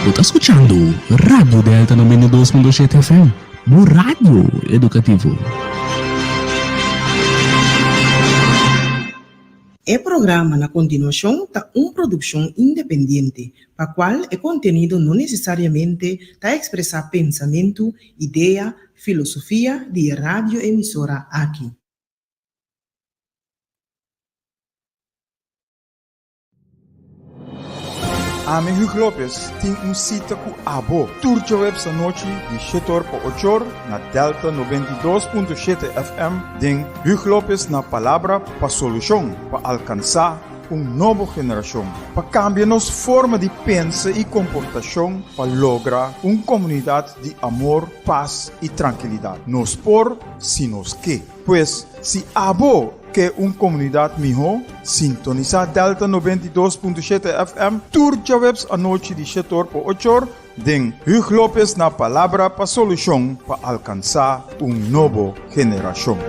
Bo ta skuchando Radio Delta 92.7 FM, bo radio edukativo. E programa na kontinuashon ta un produkshon independiente, pa kual e kontenido no nesesariamente ta ekspresá pensamentu, idea, filosofia di e radioemisora aki. Ami Hugh Lopez tin un sita ku abo tur djaweps anochi di shete or pa ocho or na Delta 92.7 FM den Hugh Lopez na Palabra pa Solushon pa alkansá un nobo generashon pa kambia nos forma di pensa i komportashon pa logra un komunidat di amor, pas i trankilidat. Nos por si nos ke. Pues si abo Ke un komunidat mihó? Sintonisá Delta 92.7 FM tur djaweps anochi di shetor pa ochor den Hugh Lopez na Palabra pa Solushon pa alkansá un nobo generashon.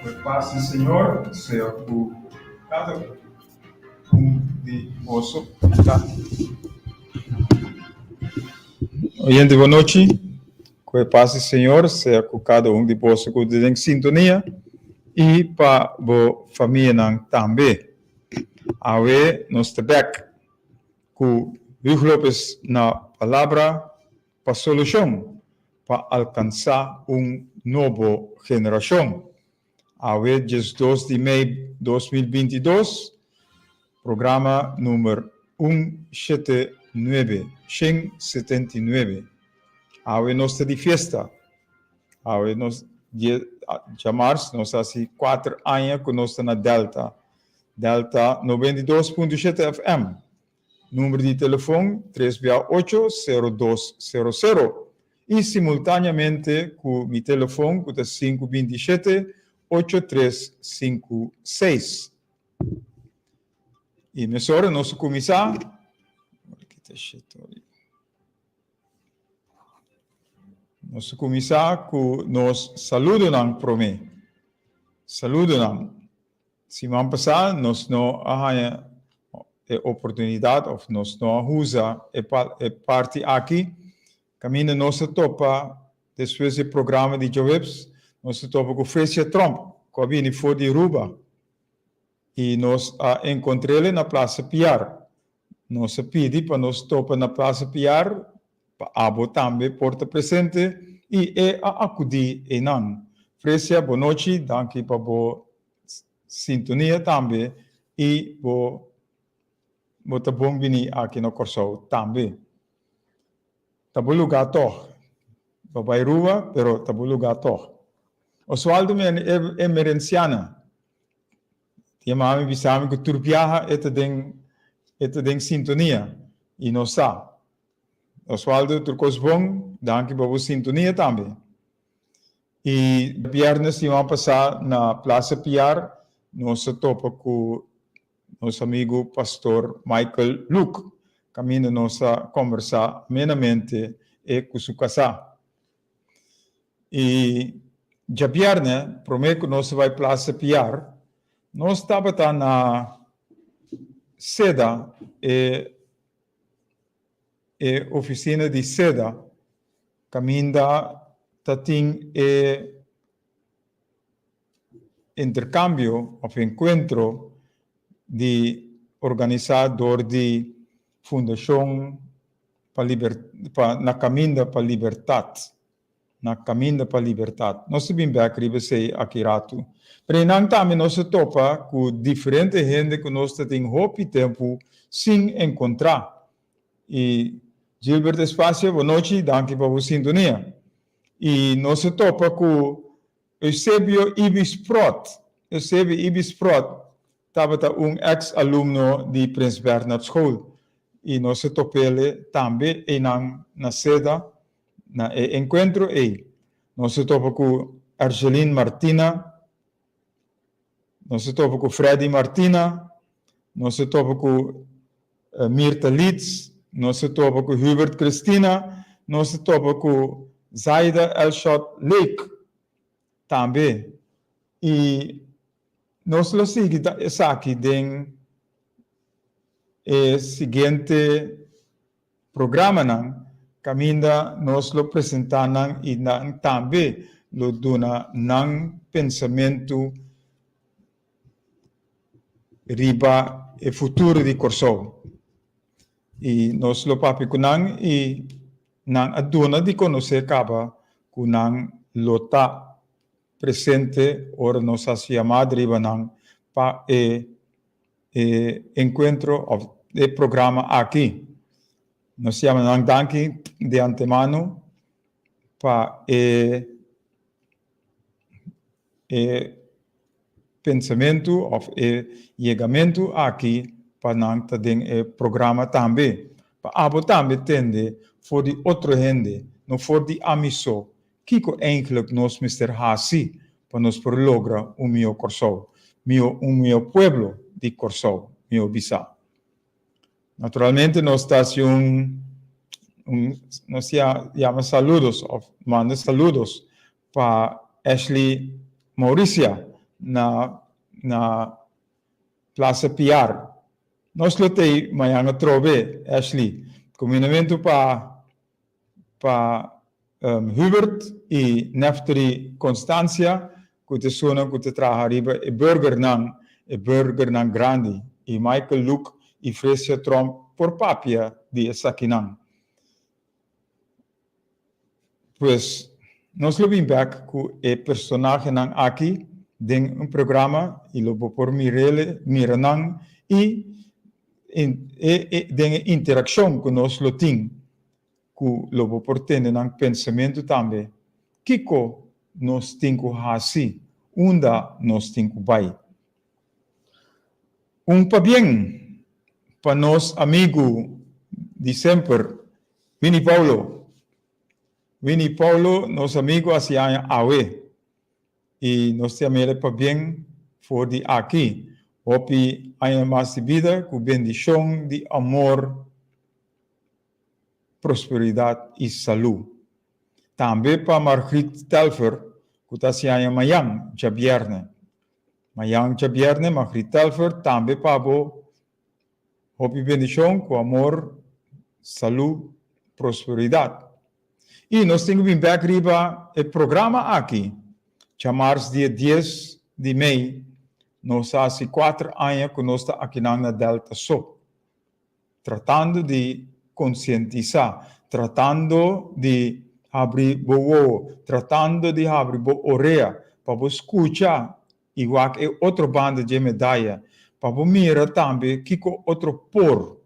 Ku e pas di Señor sea ku kada un di boso. Oyente bon nochi. Ku e pas di Señor sea ku kada un di boso ku ta den sintonia i pa bo famianan tambe. Awe nos ta bek ku Hugo Lopez na palabra pa solushon pa alkansá un nobo generashon. Awe 12 di mei 2022, programa numer un shete nuebe, 179. Awe nos ta di fiesta. Awe nos djamars nos hasi kuater aña ku nos ta na Delta. Delta 92.7 FM. Number di telefon tres bia ocho sero dos sero sero. I simultaneamente ku mi telefon ku ta sinku binti shete ocho tres sinku seis. I mesora nos a kuminsá. Nos ta kuminsá ku nos saludonan promé. Saludonan. Siman pasá nos no a haña e oportunidat òf nos no a usa e e parti aki. Kaminda nos a topa despues di e programa di djaweps, nos a topa ku Fresia Tromp ku a bini for di Aruba i nos a enkontr'el na Plaza Piar. Nos a pidi pa nos topa na Plaza Piar pa abo tambe por ta presente i e a akudí einan. Fresia, bonochi, danki pa bo sintonia tambe i bo bo ta bon bini aki na Kòrsou tambe. Ta bo lugá tòg. Bo bai Ruba, pero ta bo lugá tòg. Oswaldo Emerenciana. Tia mami bisa mi ku tur biaha e ta den e ta den sintonia i nos sa. Oswaldo tur kos bon, danki pa bo sintonia tambe. I biernes siman pasá na Plaza Piar nos a topa ku nos amigu Pastor Michael Luke kaminda nos a kombersá amenamente e ku su kasá. I djabièrnè, promé ku nos a bai Plaza Piar, nos tabata na seda, e e ofisina di seda, kaminda ta tin e interkambio òf enkuentro di organisá dor di Fundashon pa liber pa na kaminda pa libertat na kaminda pa libertat. Nos ta bin bek riba esei aki ratu. Pero einan tambe nos a topa ku diferente hende ku nos ta tin hopi tempu sin enkontrá. I Gilbert Espacio, bonochi, danki pa bo sintonia. I nos a topa ku Eusebio Ibi Sprott. Eusebio Ibi Sprott tabata un ex alumno di Prins Bernhard School i nos a top'ele tambe einan na seda na e enkuentro ei. Nos a topa ku Argeline Martina, nos a topa ku Freddy Martina, nos a topa ku Mirta Leeds. Nos a topa ku Hubert Christina, nos a topa ku Zaida Elshot Lake tambe. I nos lo sigui esaki den e siguiente programanan kaminda nos lo presentá nan i nan tambe lo duna nan pensamentu riba e futuro di Kòrsou. I nos lo papia ku nan i nan a duna di konosé kaba ku nan lo ta presente ora nos hasi yamada riba nan pa e e enkuentro òf e programa aki. Nos yama nan danki di antemano pa e e pensamentu òf e yegamentu aki pa nan ta den e programa tambe. Pa abo tambe tende for di otro hende, no for di ami so, kiko eindelijk nos mester hasi pa nos por logra un mihó Kòrsou, mihó un mihó pueblo di Kòrsou, mihó bisá. Naturalmente nos ta hasi un un nos ya yama saludos of manda saludos pa Ashley Mauricia na na Plaza Piar. Nos lo tei mañan atrobe Ashley. Kumindamentu pa pa Hubert i Nefteri Constancia ku ta esunnan ku ta traha riba e burgernan, e burgernan grandi, i Michael Luke i Fresia Tromp por papia di esakinan. Pues, nos lo bin bek ku e personahenan aki den un programa i lo bo por mirele, mira nan i e den e interakshon ku nos lo tin ku lo bo por tende nan pensamentu tambe. Kiko nos tin ku hasi? Unda nos tin ku bai? Un pabien pa nos amigu di semper, Winnie Paulo. Winnie Paulo, nos amigu hasi aña awe. I nos ta yam'el pabien for di aki. Hopi aña mas di bida ku bendishon di amor, prosperidat i salú. Tambe pa Margriet Telfer ku ta hasi aña mayan djabièrnè. Mayan djabièrnè Margriet Telfer tambe pa bo hopi bendishon ku amor, salú, prosperidat. I nos tin ku bin bèk riba e programa aki. Djamars dia dies di mei nos a hasi kuater aña ku nos ta akinan na Delta so. Tratando di konsientisá, tratando di habri bo wowo, tratando di habri bo orea pa bo skucha i wak e otro banda dje medaya, pa bo mira tambe kiko otro por.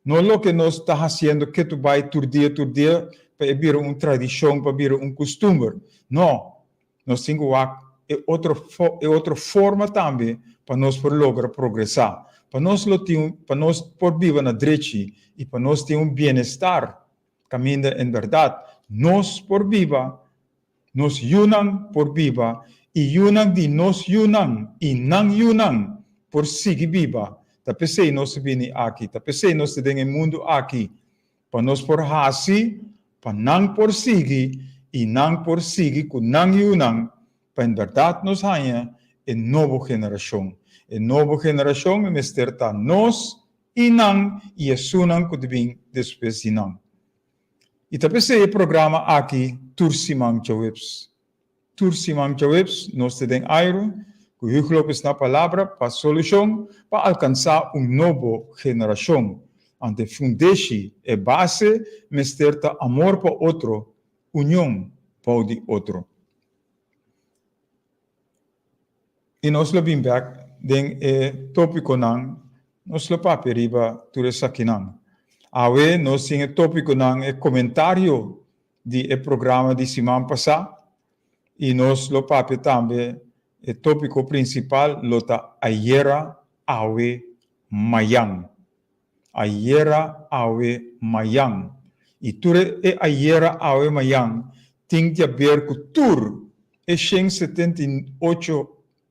No loke nos ta hasiendo ketu bai tur dia tur dia pa e bira un tradishon, pa bira un kustumber. No, Nos tin ku wak e otro e otro forma tambe pa nos por logra progresá, pa nos lo tin pa nos por biba na drechi i pa nos tin un bienestar kaminda en bèrdat nos por biba, nos yunan por biba i yunan di nos yunan i nan yunan por sigui biba. Ta p'esei nos a bini aki, ta p'esei nos ta den e mundu aki. Pa nos por hasi pa nan por sigui i nan por sigui ku nan yunan pa en bèrdat nos haña e nobo generashon. E nobo generashon mester ta nos i nan i esunnan ku ta bin despues di nan. I ta p'esei e programa aki tur siman djaweps. Tur siman djaweps nos ta den airu ku Hugo Lopez na palabra pa solushon pa alkansá un nobo generashon. Ante fundeshi, e base, mester ta amor pa otro, union bou di otro. I nos lo bin bek den e topikonan, nos lo papia riba tur esakinan. Awe nos tin e topikonan, e komentario di e programa di siman pasá i nos lo papia tambe e tópiko prinsipal lo ta Ayera, Awe, Mayan. Ayera, Awe, Mayan. I tur e Ayera, Awe, Mayan tin di aber ku tur e 178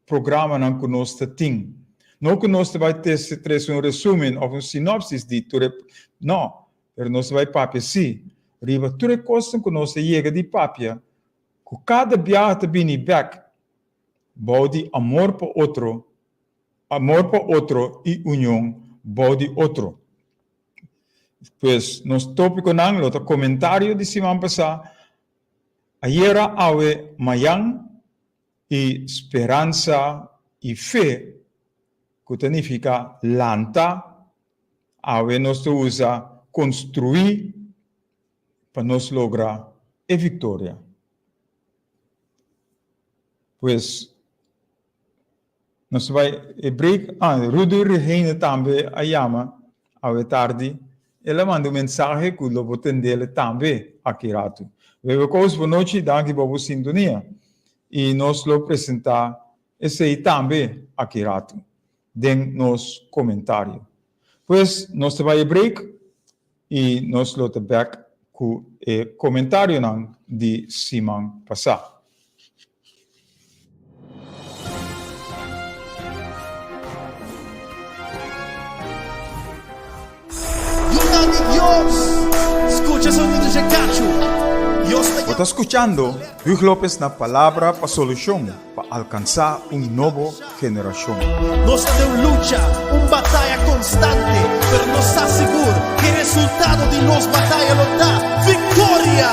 programanan ku nos ta tin. No ku nos ta bai trese un resumen òf un sinopsis di tur e, no. Pero nos ta bai papia sí riba tur e kosnan ku nos a yega di papia, ku kada biaha ta bini bèk bou di amor pa otro, amor pa otro i union bou di otro. Pues nos tópikonan lo ta komentario di siman pasá, ayera, awe, mayan i speransa i fe ku ta nifiká lanta, awe nos ta usa konstruí pa nos logra e viktoria. Pues nos ta bai e break, ah Rudy Regene tambe a yama awe tardi, el a manda un mensahe ku lo bo tendele tambe aki ratu. Bebe Kous bonochi, danki pa bo sintonia i nos lo presenta esei tambe aki ratu den nos komentario. Pues nos ta bai e break i nos lo ta bek ku e komentarionan di siman pasá. Yunan di Dios, skucha sonido dje kachu. Dios ta Bo ta skuchando Huug Lopez na Palabra pa Solushon pa alkansá un nobo generashon. Nos ta den un lucha, un bataya konstante, pero nos sa sigur ku e resultado di nos bataya lo ta viktoria!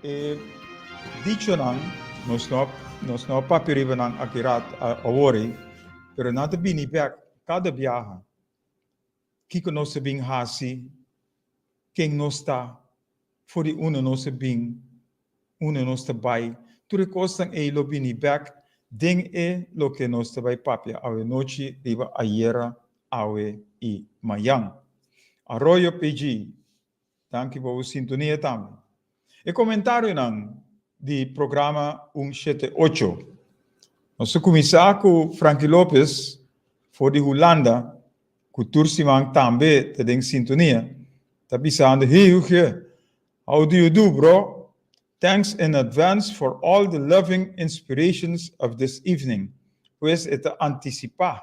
E dichonan, nos no nos no a papia riba nan aki rat awor ei, pero nan ta bini bek kada biaha. Kiko nos a bin hasi, ken nos ta, for di unda nos a bin, unda nos ta bai, tur e kosnan ei lo bini bek den e loke nos ta bai papia awenochi riba ayera, awe i mayan. Arroyo PG, danki pa bo sintonia tambe. E komentarionan di programa un shete ocho. Nos ta kuminsá ku Frankie Lopez for di Hulanda ku tur siman tambe ta den sintonia, ta bisando, Hey Hugje, how do you do bro? Thanks in advance for all the loving inspirations of this evening. Pues e ta antisipá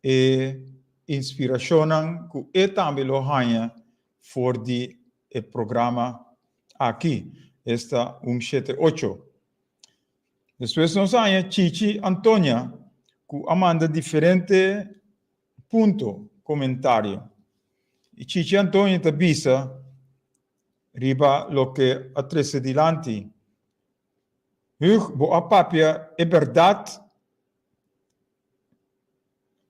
e inspirashonnan ku e tambe lo haña for di e programa aki, esta un shete ocho. Despues nos haña Chichi Antonia ku a manda diferente punto, komentario. I Chichi Antonia ta bisa riba loke a trese dilanti, Hug, bo a papia e bèrdat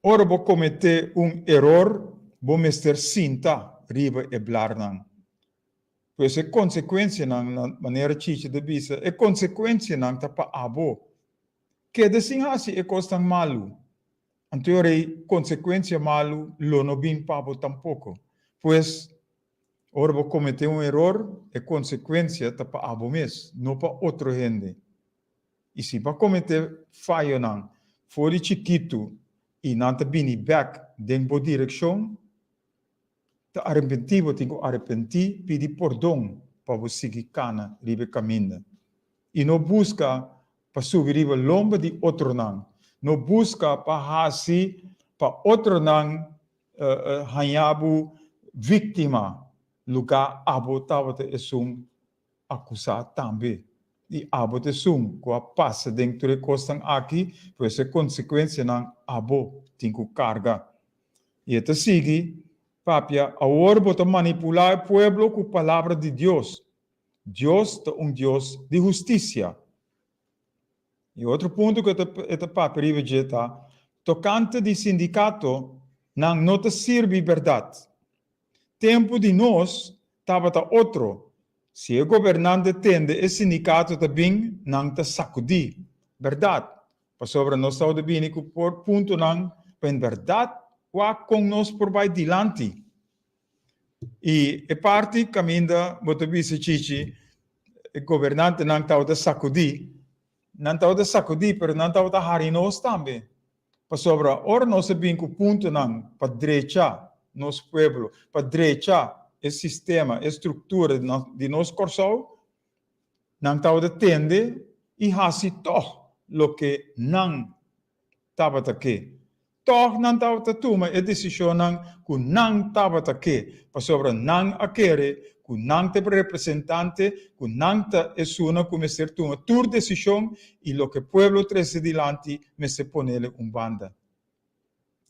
Ora bo kometé un eror, bo mester sinta riba e blarnan. Pues e konsekuensianan, manera Chichi ta bisa, e konsekuensianan ta pa abo. Keda sin hasi e kosnan malu, anto e ora ei konsekuensia malu lo no bin pa bo tampoko. Pues, ora bo kometé un eror, e konsekuensia ta pa abo mes, no pa otro hende. I si bo a kometé fayonan for di chikitu i nan ta bini bèk den bo direkshon, ta arepentí bo tin ku arepentí, pidi pordon pa bo sigui kana riba e kaminda. I no buska pa subi riba lomba di otronan, no buska pa hasi pa otronan haña bo víktima lugá abo tabata esun akusá tambe. I abo ta esun ku a pasa den tur e kosnan aki, pues e konsekuensianan abo tin ku karga. I e ta sigui papia, Awor bo ta manipulá e pueblo ku palabra di Dios. Dios ta un Dios di hustisia. E otro punto ku e ta papia riba dje ta, tokante di sindikato, nan no ta sirbi bèrdat. Tempu di nos tabata otro. Si e gobernante tende e sindikato ta bin, nan ta sakudí. Bèrdat, pasobra nos tabata bini ku por puntonan pa en bèrdat wak kon nos por bai dilanti. I e parti kaminda bo ta bisa Chichi, e gobernantenan tabata sakudí, nan tabata sakudí pero nan tabata hari nos tambe. Pasobra ora nos a bin ku puntonan pa drecha nos pueblo, pa drecha e sistema, e struktura di nos Kòrsou, nan tabata tende. i hasi tòg loke nan tabata ke. Tòg nan tabata tuma e desishonnan ku nan tabata ke, pasobra nan a kere ku nan ta e representante, ku nan ta esunnan ku mester tuma tur desishon i loke pueblo trese dilanti mester ponele un banda.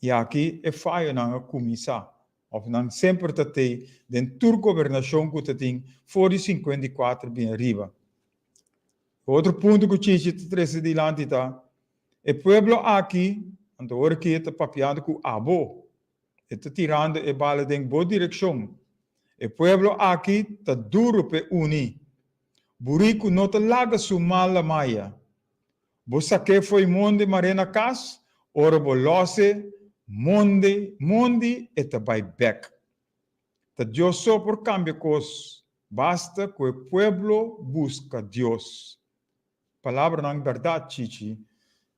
I aki e fayonan a kuminsá, òf nan semper ta tei den tur gobernashon ku ta tin for di 54 bin ariba. E otro punto ku Chichi ta trese dilanti ta, e pueblo aki, anto ora ki e ta papiando ku abo, e ta tirando e bala den bo direkshon. E pueblo aki ta duru p'e uni. Buriku no ta laga su mala maya. Bo sak'é fo'i mondi mar'é na kas, ora bo lòs'é mondi mondi e ta bai bèk. Ta Dios so por kambia kos, basta ku e pueblo buska Dios. Palabranan bèrdat, Chichi.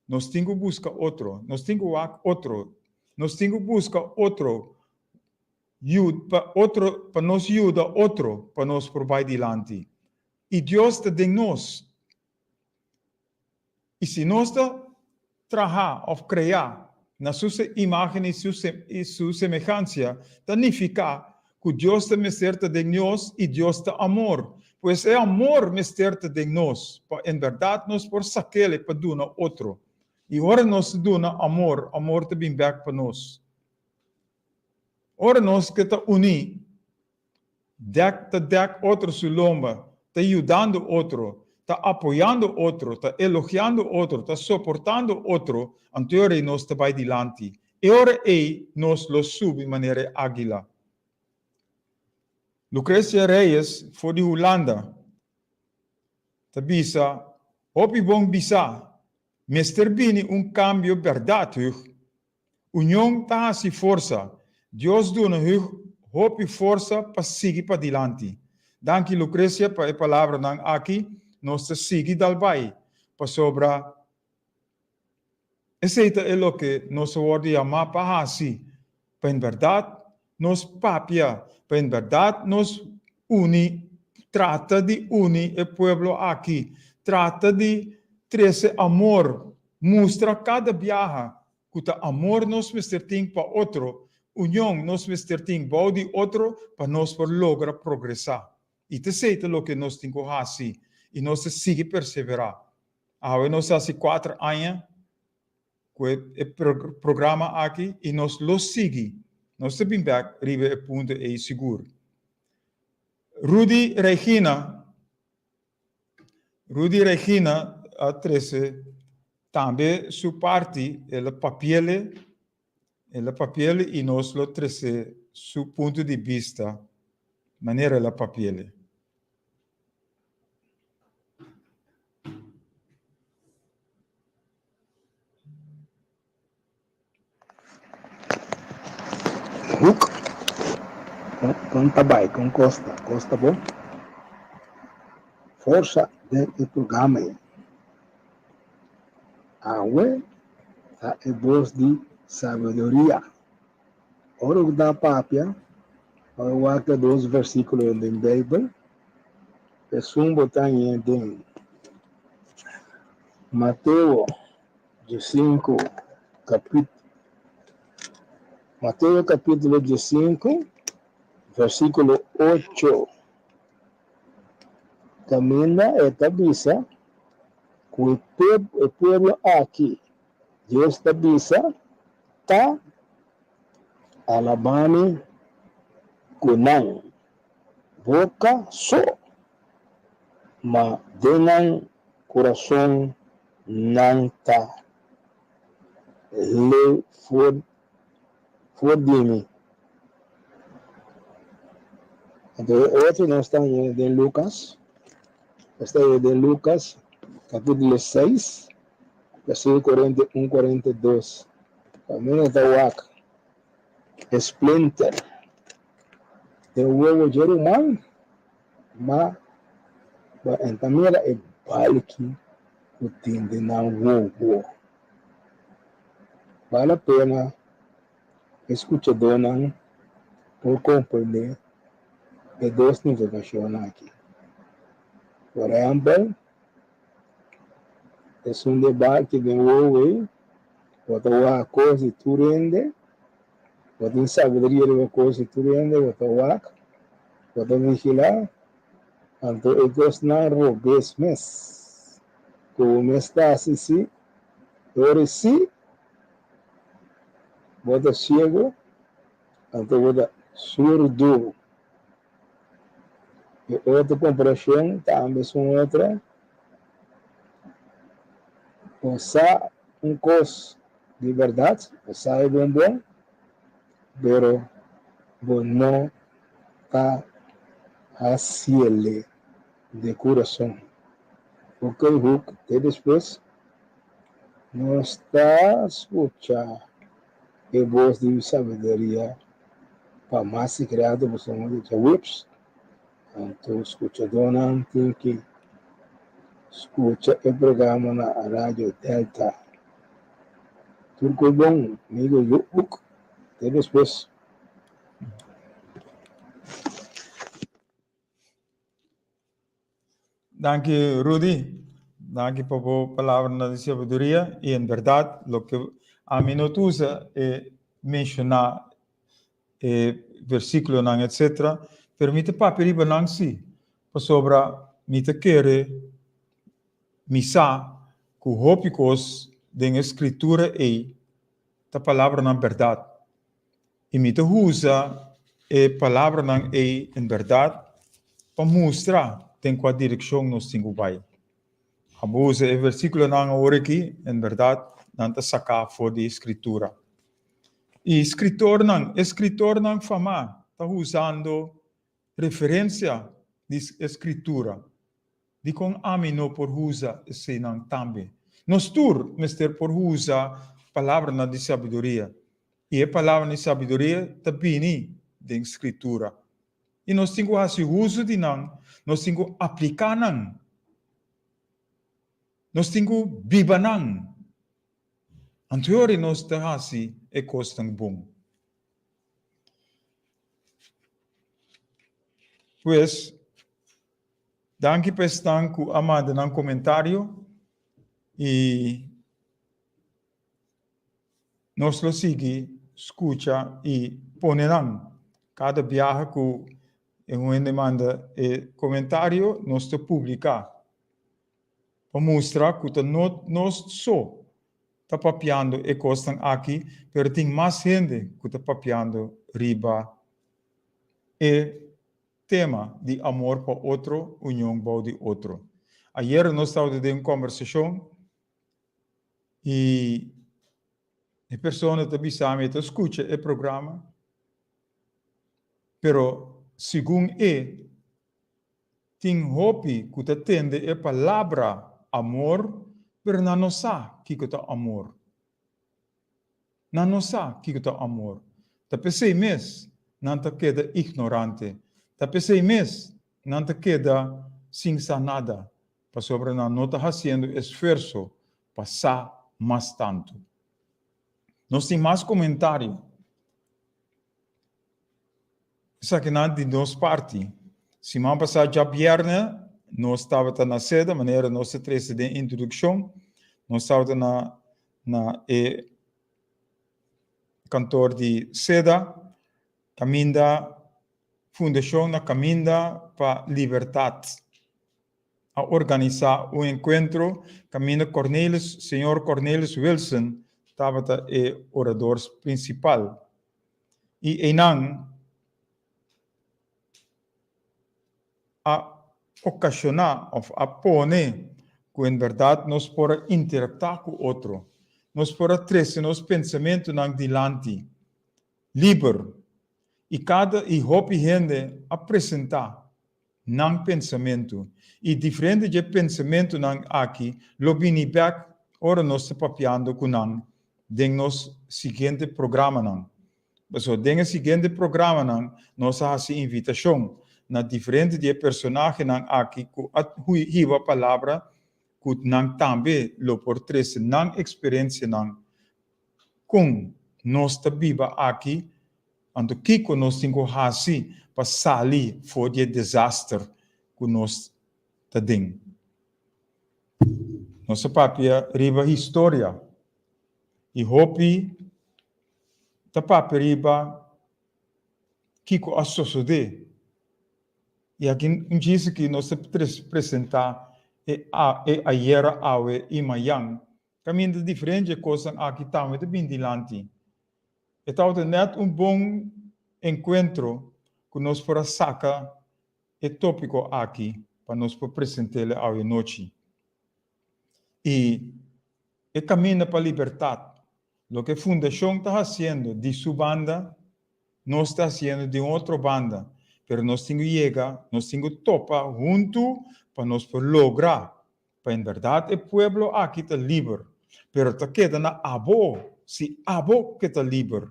Nos tin ku buska otro, nos tin ku wak otro, nos tin ku buska otro pa otro pa nos yuda otro pa nos por bai dilanti. I Dios ta den nos. I si nos ta traha òf kreá na Su imágen i Su semehansia, ta nifiká ku Dios ta mester ta den nos i Dios ta amor. Pues e amor mester ta den nos pa en bèrdat nos por sak'el pa duna otro. I ora nos ta duna amor, amor ta bin bèk pa nos. Ora nos ke ta uní, Dèk ta dèk otro su lomba, ta yudando otro, ta apoyando otro, ta elogiando otro, ta soportando otro, anto e ora ei nos ta bai dilanti. E ora ei nos lo subi manera e águila. Lucrecia Reyes for di Hulanda ta bisa, Hopi bon bisá. Mester bini un kambio bèrdat, Hug. Union ta hasi forsa. Dios duna Hug hopi forsa pa sigui padilanti. Danki Lucrecia pa e palabranan aki, nos ta sigui dal bai, pasobra esei ta e loke nos a wordo yamá pa hasi, pa en bèrdat nos papia, pa en bèrdat nos uni, trata di uni e pueblo aki, trata di trese amor, mustra kada biaha ku ta amor nos mester tin pa otro, union nos mester tin bou di otro pa nos por logra progresá. I ta esei ta loke nos tin ku hasi i nos ta sigui perseverá. Awe nos hasi kuater aña ku e programa aki i nos lo sigui. Nos ta bin bèk riba e punto ei sigur. Rudy Regina Rudy Regina a trese tambe su parti, el a papiele, el a papiele i nos lo trese su punto di bista manera el a papiele. Hoek, kon ta bai, kon kosta, kosta bo? Forsa den e programa ei. Awe ta e bos di sabiduria. Ora ku ta papia, ora wak e dos versíkulo den Beibel, esun bo ta hañ'é den Mateo diesinku kapit Mateo kapítulo diesinku versíkulo ocho kaminda e ta bisa ku e e pueblo aki Dios ta bisa ta alabá mi ku nan boka so, ma den nan kurason nan ta leu for for di mi. Anto e otro nos ta haña den Lukas, nos ta haña den Lukas kapítulo seis, versíkulo 41, 42. Kaminda ta wak e splinter den wowo dje ruman, ma bo en ta mira e balki ku tin den nan wowo. Bal a pena e skuchadónan por komprendé e dos nifikashonnan aki. Por ehèmpel. Esun de baki den wowo ei, bo ta wak kos di tur hende, bo tin sabiduria riba kos di tur hende, bo ta wak, bo ta vigilá, anto e kosnan robes mes ku bo mes ta hasi si, e ora si bo ta siego, anto bo ta surdu. E otro komparashon tambe es un otro. Bo sa un kos di bèrdat, bo sa e bon bon, pero bo no ta hasiele di kurason. Ok Hoek, te despues nos ta skucha e bos di sabiduria pa mas secreto pasobra nos ta djaweps. Anto skuchadónan tin ki skucha e programa na Radio Delta. Tur kos bon, amigo Hoek. Te despues. Danki Rudy, danki pa bo palabranan di sabiduria y en berdad loke ami no ta usa e menciona e versiculonan etc. Pero mi ta papia riba nan si, pasobra mi ta kere mi sa cu hopi cos den e scritura ey ta palabranan berdad. I mi ta usa e palabranan ei en bèrdat pa mustra den kua direkshon nos tin ku bai. Abo usa e versíkulonan awor aki, en bèrdat nan ta saká for di Skritura. I skritornan, e skritornan famá ta usando referensia di e Skritura. Dikon ami no por usa eseinan tambe? Nos tur mester por usa palabranan di sabiduria, i e palabranan di sabiduria ta bini den Skritura. I nos tin ku hasi uso di nan, nos tin ku apliká nan, nos tin ku biba nan. Anto nos ta hasi e kosnan bon. Pues, danki pa esnan ku a manda nan komentario i nos lo sigui skucha i pone nan. Kada biaha ku e un hende manda e komentario, nos ta publiká pa mustra ku ta no nos so ta papiando e kosnan aki, pero tin mas hende ku ta papiando riba e tema di amor pa otro, union bou di otro. Ayera nos tabata den un kòmbersashon i e persona ta bisa mi e ta skucha e programa, pero segun e tin hopi ku ta tende e palabra amor, pero nan no sa kiko ta amor. Nan no sa kiko ta amor. Ta p'esei mes nan ta keda ignorante. Ta p'esei mes nan ta keda sin sa nada, pasobra nan no ta hasiendo esfuerso pa sa mas tantu. Nos tin mas komentario. Esakinan di nos parti. Siman pasá djabièrnè nos tabata na seda, manera nos ta trese den introdukshon, nos tabata na na e kantor di seda, kaminda Fundashon na Kaminda pa Libertat a organisá un enkuentro kaminda Cornelis, señor Cornelis Wilson tabata e orador prinsipal. I einan a okashoná òf a pone ku en bèrdat nos por a interaktá ku otro, nos por a trese nos pensamentunan dilanti liber i kada i hopi hende a presentá nan pensamentu i diferente dje pensamentunan aki lo bini bèk ora nos ta papiando ku nan den nos siguiente programanan. Pasobra den e siguiente programanan nos a hasi invitashon na diferente di e personahenan aki ku a hiba palabra ku nan tambe lo por trese nan eksperensianan kon nos ta biba aki, anto kiko nos tin ku hasi pa sali for di e desaster ku nos ta den. Nos a papia riba historia i hopi ta papia riba kiko a sosodé. I aki un djis aki nos ta presentá e e ayera, awe i mayan. Kaminda diferente e kosnan aki tambe ta bin dilanti. E tabata nèt un bon enkuentro ku nos por a saka e tópiko aki pa nos por present'é awe nochi. I e kaminda pa libertat, loke fundashon ta hasiendo di su banda, nos ta hasiendo di un otro banda, pero nos tin ku yega, nos tin ku topa huntu pa nos por logra pa en bèrdat e pueblo aki ta liber, pero ta keda na abo, si abo ke ta liber,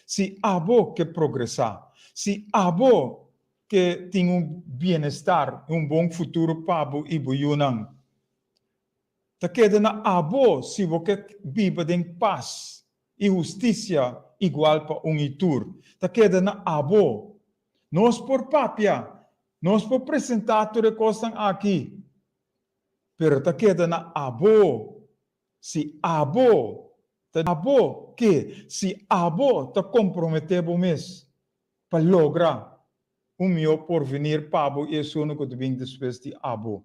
si abo ke progresá, si abo ke tin un bienestar i un bon futuro pa bo i bo yunan. Ta keda na abo si bo ke biba den pas i hustisia igual pa un i tur. Ta keda na abo. Nos por papia, nos por presentá tur e kosnan aki, pero ta keda na abo si abo ta abo ke si abo ta komprometé bo mes pa logra un mihó porvenir pa bo i esun ku ta bin despues di abo.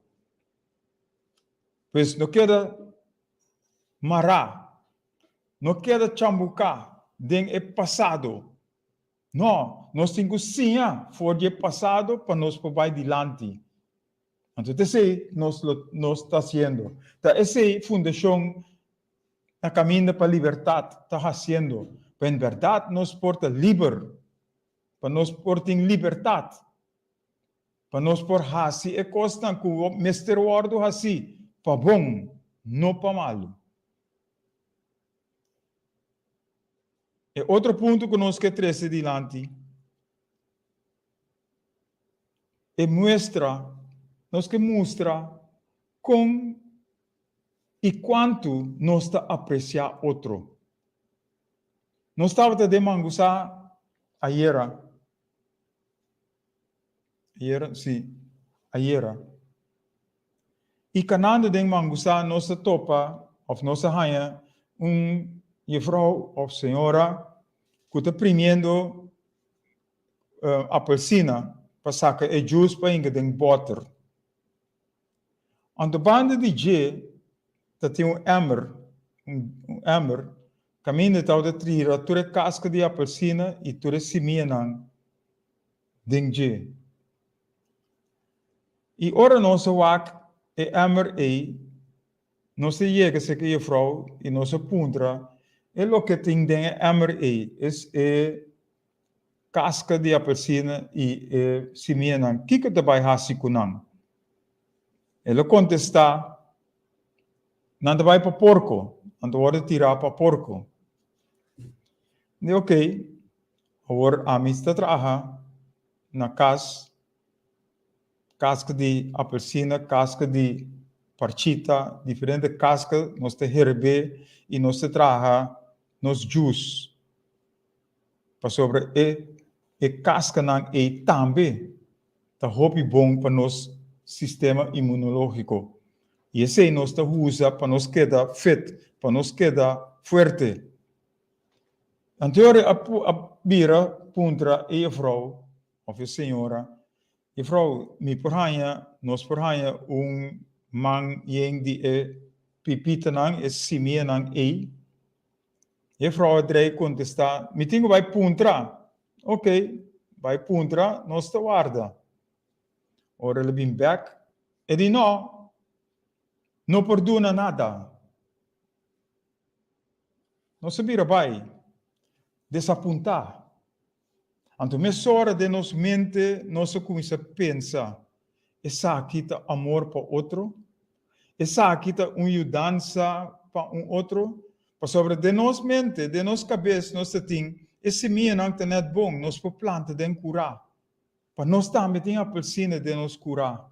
Pues no keda mará, no keda chambuká den e pasado. No, nos tin ku siña for di e pasado pa nos por bai dilanti. Anto ta esei nos lo nos ta hasiendo. Ta esei Fundashon Na Kaminda pa Libertat ta hasiendo, pa en bèrdat nos por ta liber, pa nos por tin libertat, pa nos por hasi e kosnan ku mester wòrdu hasí pa bon, no pa malu. E otro punto ku nos ke trese dilanti, e muestra, nos ke mustra kon i kuantu nos ta apresiá otro. Nos tabata den Mangusá ayera, ayera, sí, ayera. I kanando den Mangusá nos a topa òf nos a haña un jefrou òf señora ku ta primiendo apelsina pa saka e jus pa hinka den bòter. Anto banda di dje ta tin un emmer, un emmer, kaminda tabata trira tur e kaska di apelsina i tur e simianan den dje. I ora nos a wak e emmer ei, nos a yega serka e jufrou i nos a puntra e loke tin den e emmer ei, es e kaska di apelsina i e simianan, kiko ta bai hasi ku nan? El a kontestá, Nan ta bai pa porko, nan ta wòrdu tirá pa porko. Mi di, Okey, awor ami ta traha na kas, kaska di apelsina, kaska di parchita, diferente kaska nos ta herbé i nos ta traha nos jus. Pasobra e e kaskanan ei tambe ta hopi bon pa nos sistema inmunológiko. I esei nos ta usa pa nos keda fit, pa nos keda fuerte. Anterior a a bira puntra e jefrou òf e señora, Jefrou, mi por haña, nos por haña un man yen di e pipitanan, e simianan ei? Jefrou a drei kontestá, Mi tin ku bai puntra. Ok, bai puntra, nos ta warda. Ora el a bin bèk, e di, No, no por duna nada. Nos a bira bai, desapuntá. Anto mesora den nos mente nos a kuminsá pensa, Esaki ta amor pa otro? Esaki ta un yudansa pa un otro? Pasobra den nos mente, den nos kabes nos ta tin, e simianan ta nèt bon, nos por planta den kurá, pa nos tambe tin apelsina den nos kurá.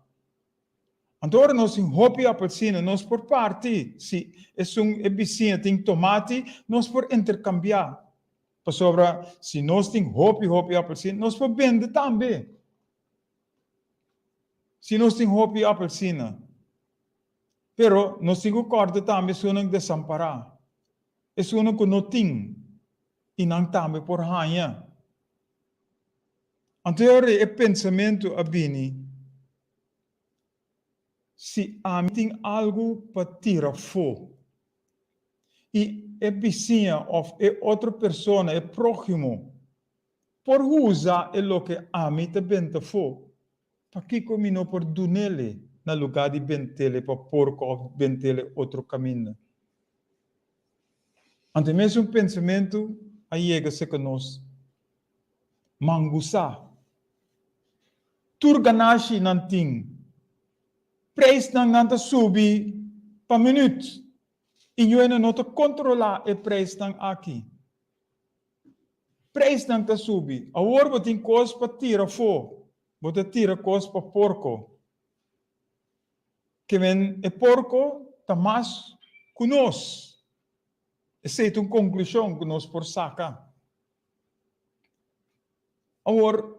Anto ora nos tin hopi apelsina, nos por parti, si esun e bisiña tin tomati, nos por interkambiá. Pasobra si nos tin hopi hopi apelsina, nos por bende tambe. Si nos tin hopi apelsina. Pero nos tin ku kòrda tambe esunnan desampará, esunnan ku no tin i nan tambe por haña. Anto e ora e pensamentu a bini, Si ami tin algu pa tira afó i e bisiña òf e otro persona, e próhimo, por usa e loke ami ta benta afó, pakiko mi no por dun'ele na lugá di bent'ele pa porko òf bent'ele otro kaminda? Anto e mesun pensamentu a yega serka nos. Mangusá. Tur ganashi nan tin. Prijsnan nan ta subi pa minuut i yuena no ta kontrolá e prijsnan aki. Prijsnan ta subi. Awor bo tin kos pa tira afó, bo ta tira kos pa porko. Ke men e porko ta mas ku nos. Esei ta un konklushon ku nos por saka. Awor,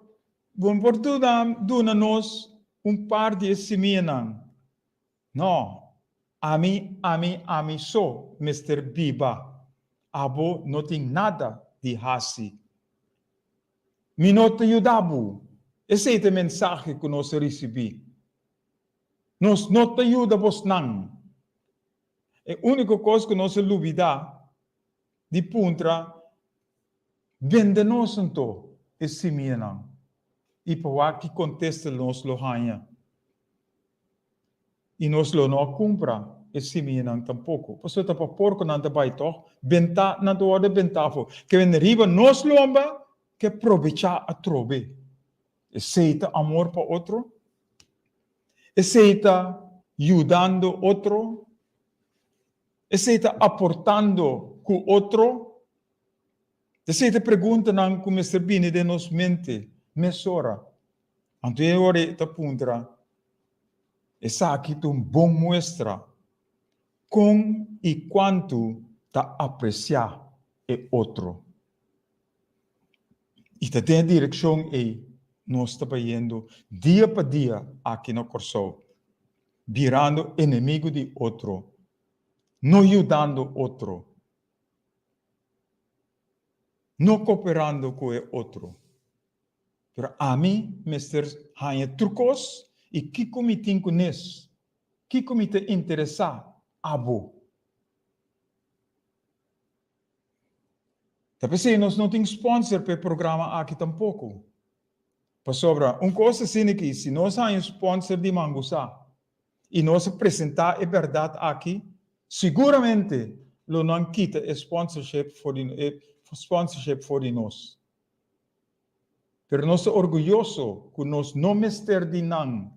bo no por duna nos un par di e simianan? No, ami, ami, ami so mester biba. Abo no tin nada di hasi. Mi no ta yuda bo. Esei ta e mensahe ku nos a risibí. Nos no ta yuda bosnan. E úniko kos ku nos a lubidá di puntra, Bende nos anto e simianan? I pa wak ki kontesta nos lo haña. I nos lo no a kumpra e simianan tampoko, pasobra ta pa porko nan ta bai tòg, bentá nan ta wòrdu bentá afó. Ke bende riba nos lomba ke probechá atrobe. Esei ta amor pa otro? Esei ta yudando otro? Esei ta aportando ku otro? Esei ta preguntanan ku mester bini den nos mente mesora. Anto e ora e ta puntra, Esaki ta un bon muestra kon i kuantu ta apresiá e otro. I ta den e direkshon ei nos ta bayendo dia pa dia aki na Kòrsou, birando enemigu di otro, no yudando otro, no koperando ku e otro. Pero ami mester haña tur kos i kiko mi tin ku nes? Kiko mi ta interesá abo? Ta p'esei nos no tin sponsor p'e programa aki tampoko. Pasobra un kos asina ki si nos haña un sponsor di Mangusá i nos a presentá e bèrdat aki, siguramente lo nan kita e sponsorship for di e sponsorship for di nos. Pero nos ta orguyoso ku nos no mester di nan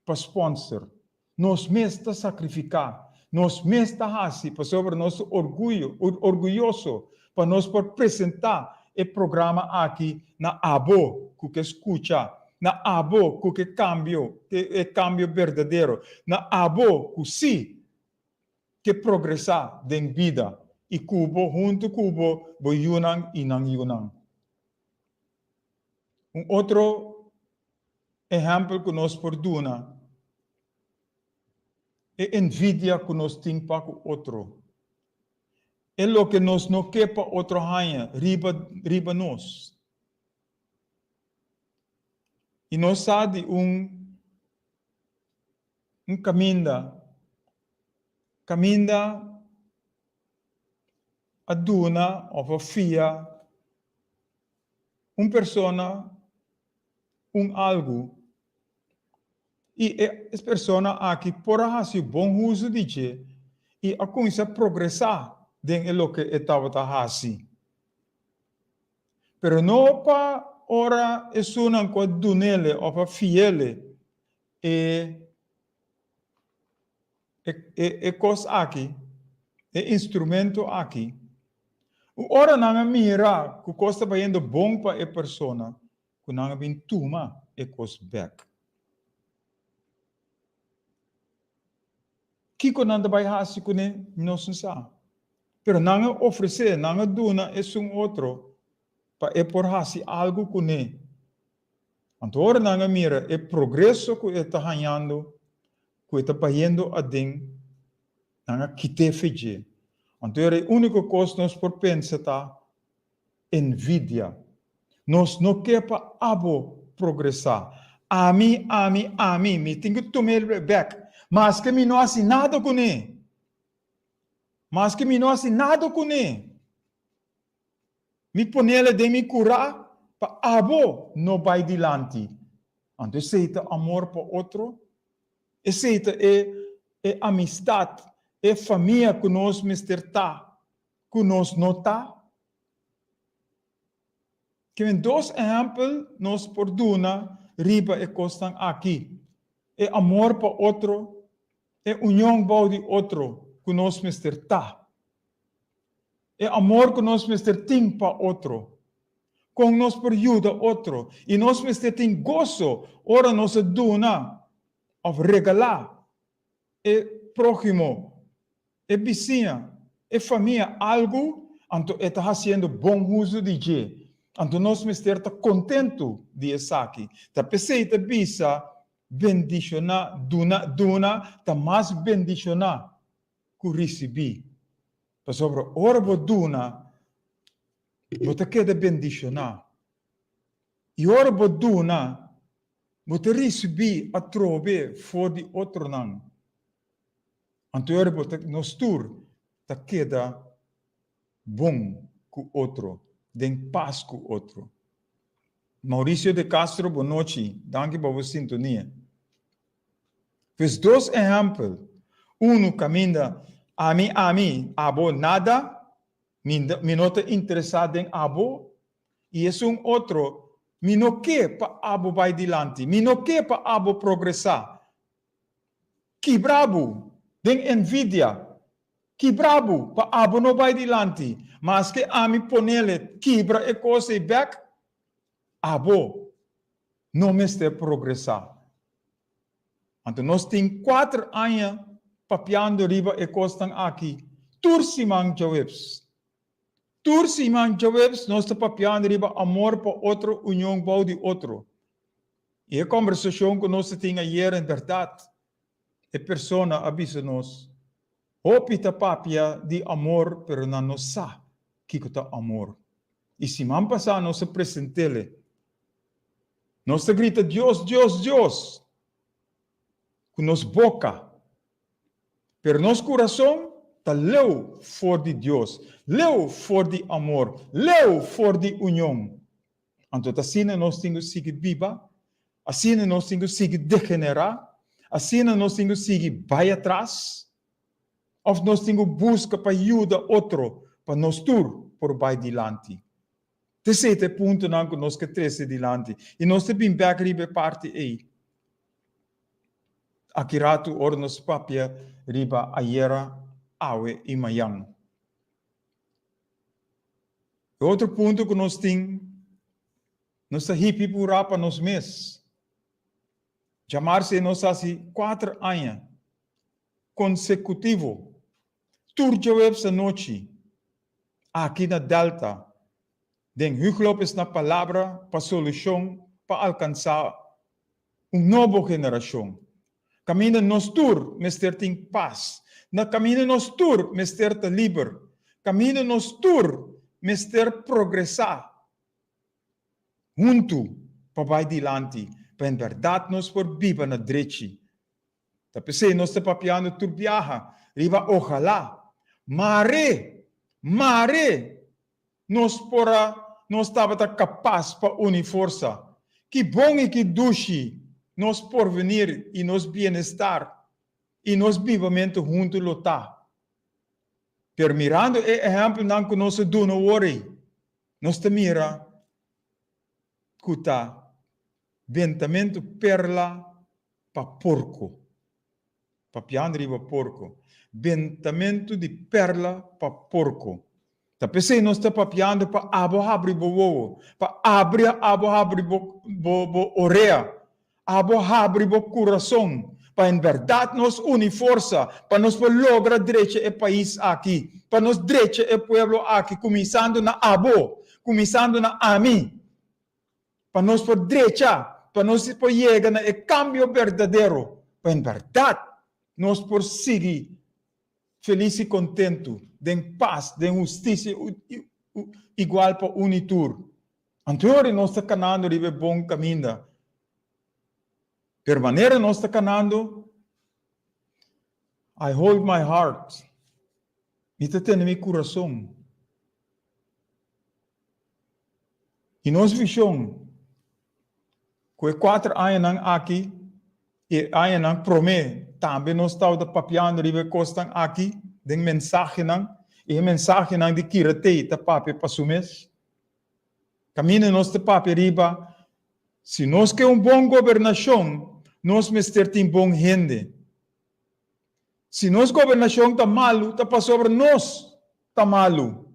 pa sponsor. Nos mes ta sakrifiká, nos mes ta hasi pasobra nos ta orguyo, orguyoso pa nos por presentá e programa aki na abo ku ke skucha, na abo ku ke kambio, e kambio berdadero, na abo ku sí ke progresá den bida i ku bo huntu ku bo bo yunan i nan yunan. Un otro ehèmpel ku nos por duna e envidia ku nos tin pa ku otro. E loke nos no ke pa otro haña riba riba nos. I nos sa di un un kaminda kaminda a duna òf a fia un persona un algu i e persona aki por a hasi bon uso di dje i a kuminsá progresá den e loke e tabata hasi. Pero no pa ora esunnan ku a dun'ele òf a fi'ele e e kos aki, e instrumento aki. Ora nan a mira ku kos ta bayendo bon pa e persona, ku nan a bin tuma e kos bek. Kiko nan ta bai hasi kuné, nos no sa. Pero nan a ofresé, nan a duna esun otro pa e por hasi algu kuné. Anto ora nan a mira e progreso ku e ta hañando. ku e ta bayendo aden, nan a kit'é fe dje. Anto era e úniko kos nos por pensa ta envidia. Nos no ke pa abo progresá. Ami, ami, ami, mi tin ku tum'é bèk, maske mi no hasi nada kuné. Maske mi no hasi nada kuné. Mi ponele den mi kurá pa abo no bai dilanti. Anto esei ta amor pa otro? Esei ta e e amistat, e famia ku nos mester ta, ku nos no ta? Kimen dos ehèmpel nos por duna riba e kosnan aki, e amor pa otro, e union bou di otro ku nos mester ta. E amor ku nos mester tin pa otro. Kon nos por yuda otro. I nos mester tin goso ora nos a duna òf regalá e próhimo, e bisiña, e famia algu, anto e ta hasiendo bon uso di dje. Anto nos mester ta kontentu di esaki. Ta p'esei ta bisa bendishoná, duna, duna ta mas bendishoná ku risibí. Pasobra ora bo duna, bo ta keda bendishoná. I ora bo duna, bo ta risibí atrobe for di otronan. Anto ora bo ta, nos tur ta keda bon ku otro, den pas ku otro. Mauricio de Castro, bonochi. Danki pa bo sintonia. Pues dos ehèmpel, unu kaminda ami ami, abo nada, mi mi no ta interesá den abo, i esun otro, mi no ke pa abo bai dilanti, mi no ke pa abo progresá. Kibra bo den envidia, kibra bo pa abo no bai dilanti, maske ami ponele kibra e kos ei bèk, abo no mester progresá. Anto nos tin kuater aña papiando riba e kosnan aki tur siman djaweps. Tur siman djaweps nos ta papiando riba amor pa otro, union bou di otro. I e kòmbersashon ku nos ta tin ayer en bèrdat e persona a bisa nos, hopi ta papia di amor pero nan no sa kiko ta amor. I siman pasá nos a present'ele Nos ta grita Dios, Dios, Dios ku nos boka, pero nos kurason ta leu for di Dios, leu for di amor, leu for di union. Anto ta asina nos tin ku sigui biba, asina nos tin ku sigui degenerá, asina nos tin ku sigui bai atras, òf nos tin ku buska pa yuda otro pa nos tur por bai dilanti. T'esei ta e puntonan ku nos ke trese dilanti. I nos ta bin bèk riba e parti ei aki ratu ora nos papia riba ayera, awe i mayan. E otro punto ku nos tin, nos ta hipi purá pa nos mes. Djamarse nos hasi kuater aña konsekutivo, tur djaweps anochi, Aki na Delta, den Huug Lopez na palabra pa solushon pa alkansá un nobo generashon. Kaminda nos tur mester tin pas, na kaminda nos tur mester ta liber, kaminda nos tur mester progresá huntu pa bai dilanti, pa en bèrdat nos por biba na drechi. Ta p'esei nos ta papiando tur biaha riba ojalá, mare, mare nos por a, nos tabata kapas pa uni forsa. Ki bon i ki dushi nos porvenir i nos bienestar i nos bibamentu huntu lo ta. Pero mirando e ehèmpelnan ku nos a duna awor ei, nos ta mira ku ta bentamentu perla pa porko. Papiando riba porko. Bentamentu di perla pa porko. Ta p'esei nos ta papiando pa abo habri bo wowo, pa abri abo habri bo bo bo orea, abo habri bo kurason, pa en bèrdat nos uni forsa pa nos por logra drecha e pais aki, pa nos drecha e pueblo aki, kuminsando na abo, kuminsando na ami. Pa nos por drecha, pa nos por yega na e kambio berdadero, pa en bèrdat. nos por sigui felis i kontentu, den pas, den hustisia igual pa un i tur. Anto ora nos ta kanando riba e bon kaminda. Pero manera nos ta kanando, I hold my heart, mi ta tene mi kurason. I nos vishon ku e kuater añanan aki i e añanan promé tambe nos tabata papiando riba e kosnan aki den mensahenan i e mensahenan di Kiratei ta papia pa su mes. Kaminda nos ta papia riba si nos ke un bon gobernashon nos mester tin bon hende. Si nos gobernashon ta malu ta pasobra nos ta malu.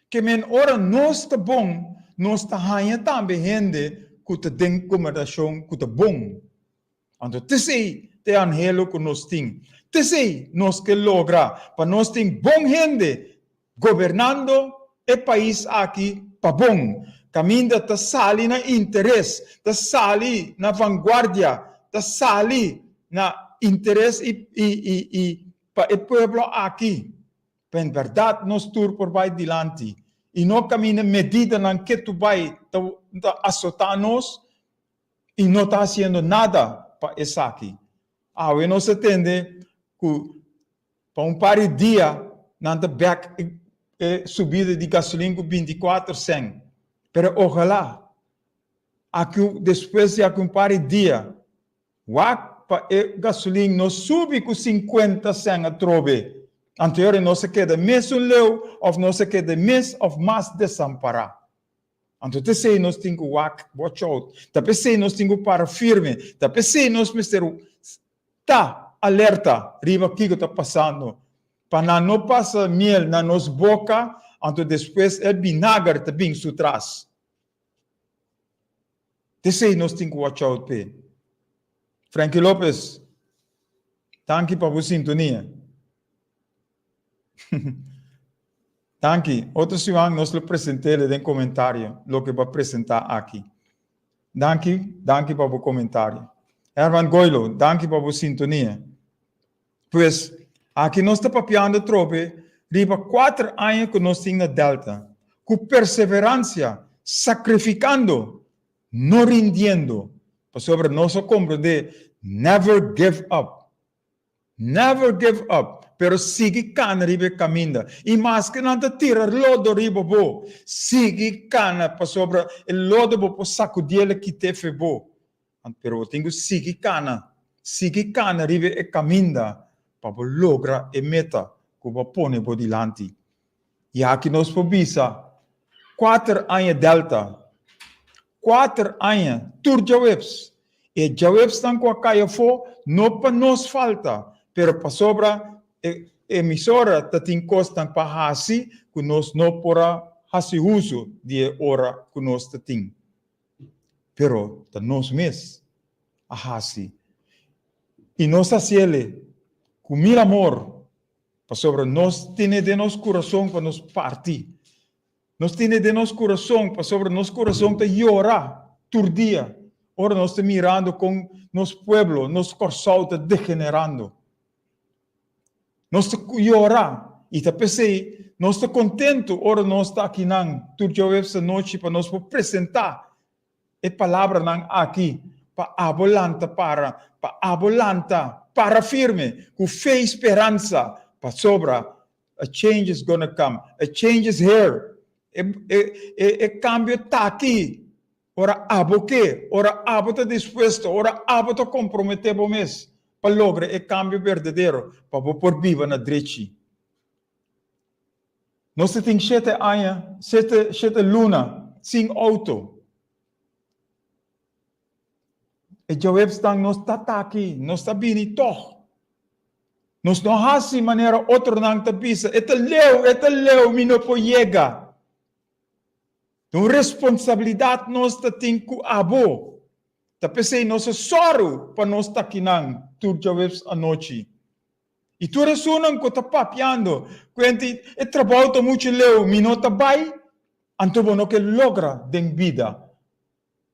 Ke men ora nos ta bon, nos ta haña tambe hende ku ta den gobernashon ku ta bon. Anto t'esei ta e anhelo ku nos tin. T'esei nos ke logra, pa nos tin bon hende gobernando e pais aki pa bon. Kaminda ta sali na interes, ta sali na vanguardia, ta sali na interes i i pa e pueblo aki. Pa en bèrdat nos tur por bai dilanti i no kaminda medidanan ketu bai ta asotá nos i no ta hasiendo nada pa esaki. Awe nos a tende ku pa un par di dia nan ta bèk e subida di gasolin ku 24 sèn. Pero ohalá aki despues di aki un par di dia Wak pa e gasolin no subi ku sinkuenta sèn atrobe, anto nos a keda mesun leu òf nos a keda mes òf mas desampará. Anto ta esei nos tin ku wak, watch out, ta p'esei nos tin ku para firme, ta p'esei nos mester ta alerta riba kiko ta pasando, pa nan no pasa miel na nos boka, anto despues e binager ta bin su tras. T'esei nos tin ku watch out p'e. Frankie Lopez, danki pa bo sintonia. Danki. Otro siman nos lo present'é den komentario loke bo a presentá aki. Danki, danki pa bo komentario. Herman Goilo, danki pa bo sintonia. Pues, aki nos ta papiando atrobe riba kuater aña ku nos tin na Delta, ku perseveransia, sakrifikando, no rindiendo, pasobra nos a komprendé never give up, never give up, pero sigui kana riba e kaminda. I maske nan ta tira lodo riba bo, sigui kana, pasobra e lodo bo por sakudiel e kit'é fe bo. Pero bo tin ku sigui kana, sigui kana riba e kaminda pa bo logra e meta ku bo a pone bo dilanti. I aki nos por bisa, kuater aña Delta, kuater aña tur djaweps. E djawepsnan ku a kai afó no pa nos falta, pero pasobra e emisora ta tin kosnan pa hasi ku nos no por a hasi uso di e ora ku nos ta tin. Pero ta nos mes a hasi. I nos a hasiel ku mil amor, pasobra nos tene den nos kurason pa nos parti. Nos tene den nos kurason pasobra nos kurason ta yora tur dia ora nos ta mirando kon nos pueblo, nos Kòrsou ta degenerando. Nos ta yora i ta p'esei nos ta kontentu ora nos ta akinan tur djaweps anochi pa nos por presentá e palabranan aki pa abo lanta para, pa abo lanta para firme ku fe i speransa pasobra a change is gonna come, a change is here, e e e kambio ta aki. Ora abo ke, ora abo ta dispuesto, ora abo ta komprometé bo mes pa logra e kambio berdadero pa bo por biba na drechi. Nos ta tin shete aña, shete, shete luna sin outo. E djawebsnan nos ta taki, nos ta bini tòg. Nos no hasi manera otronan ta bisa, e ta leu, e ta leu, mi no por yega. Ta un responsabilidat nos ta tin ku abo. Ta p'esei nos a sòru pa nos ta akinan tur djaweps anochi. I tur esunnan ku ta papiando kuenti e trabou ta muchu leu, mi no ta bai, anto bo no ke logra den bida.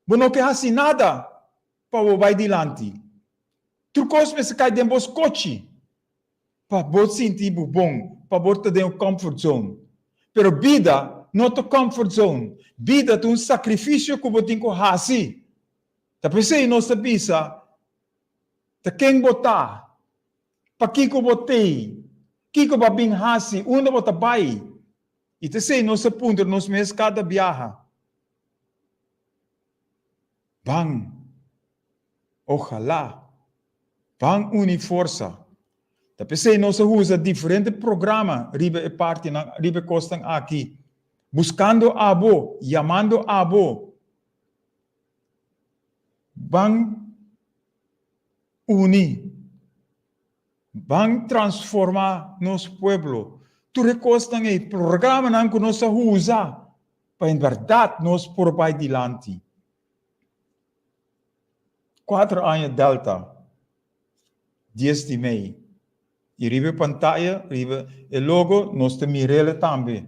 Bo no ke hasi nada pa bo bai dilanti. Tur kos mester kai den bo skochi pa bo sinti bo bon, pa bo ta den un comfort zone. Pero bida no ta comfort zone. Bida ta un sakrifisio ku bo tin ku hasi. Ta p'esei nos ta bisa, Ta ken bo ta? Pakiko bo t'ei? Kiko bo a bin hasi? Unda bo ta bai? I ta esei nos ta puntra nos mes kada biaha. Ban, ojalá, ban uni forsa. Ta p'esei nos a usa diferente programa riba e partinan, riba e kosnan aki, buskando abo, yamando abo. Ban uni, ban transformá nos pueblo. Tur e kosnan ei, programanan ku nos a usa pa en bèrdat nos por bai dilanti. Kuater aña Delta, dies di mei. I riba e pantaya, riba e logo, nos ta mir'el tambe.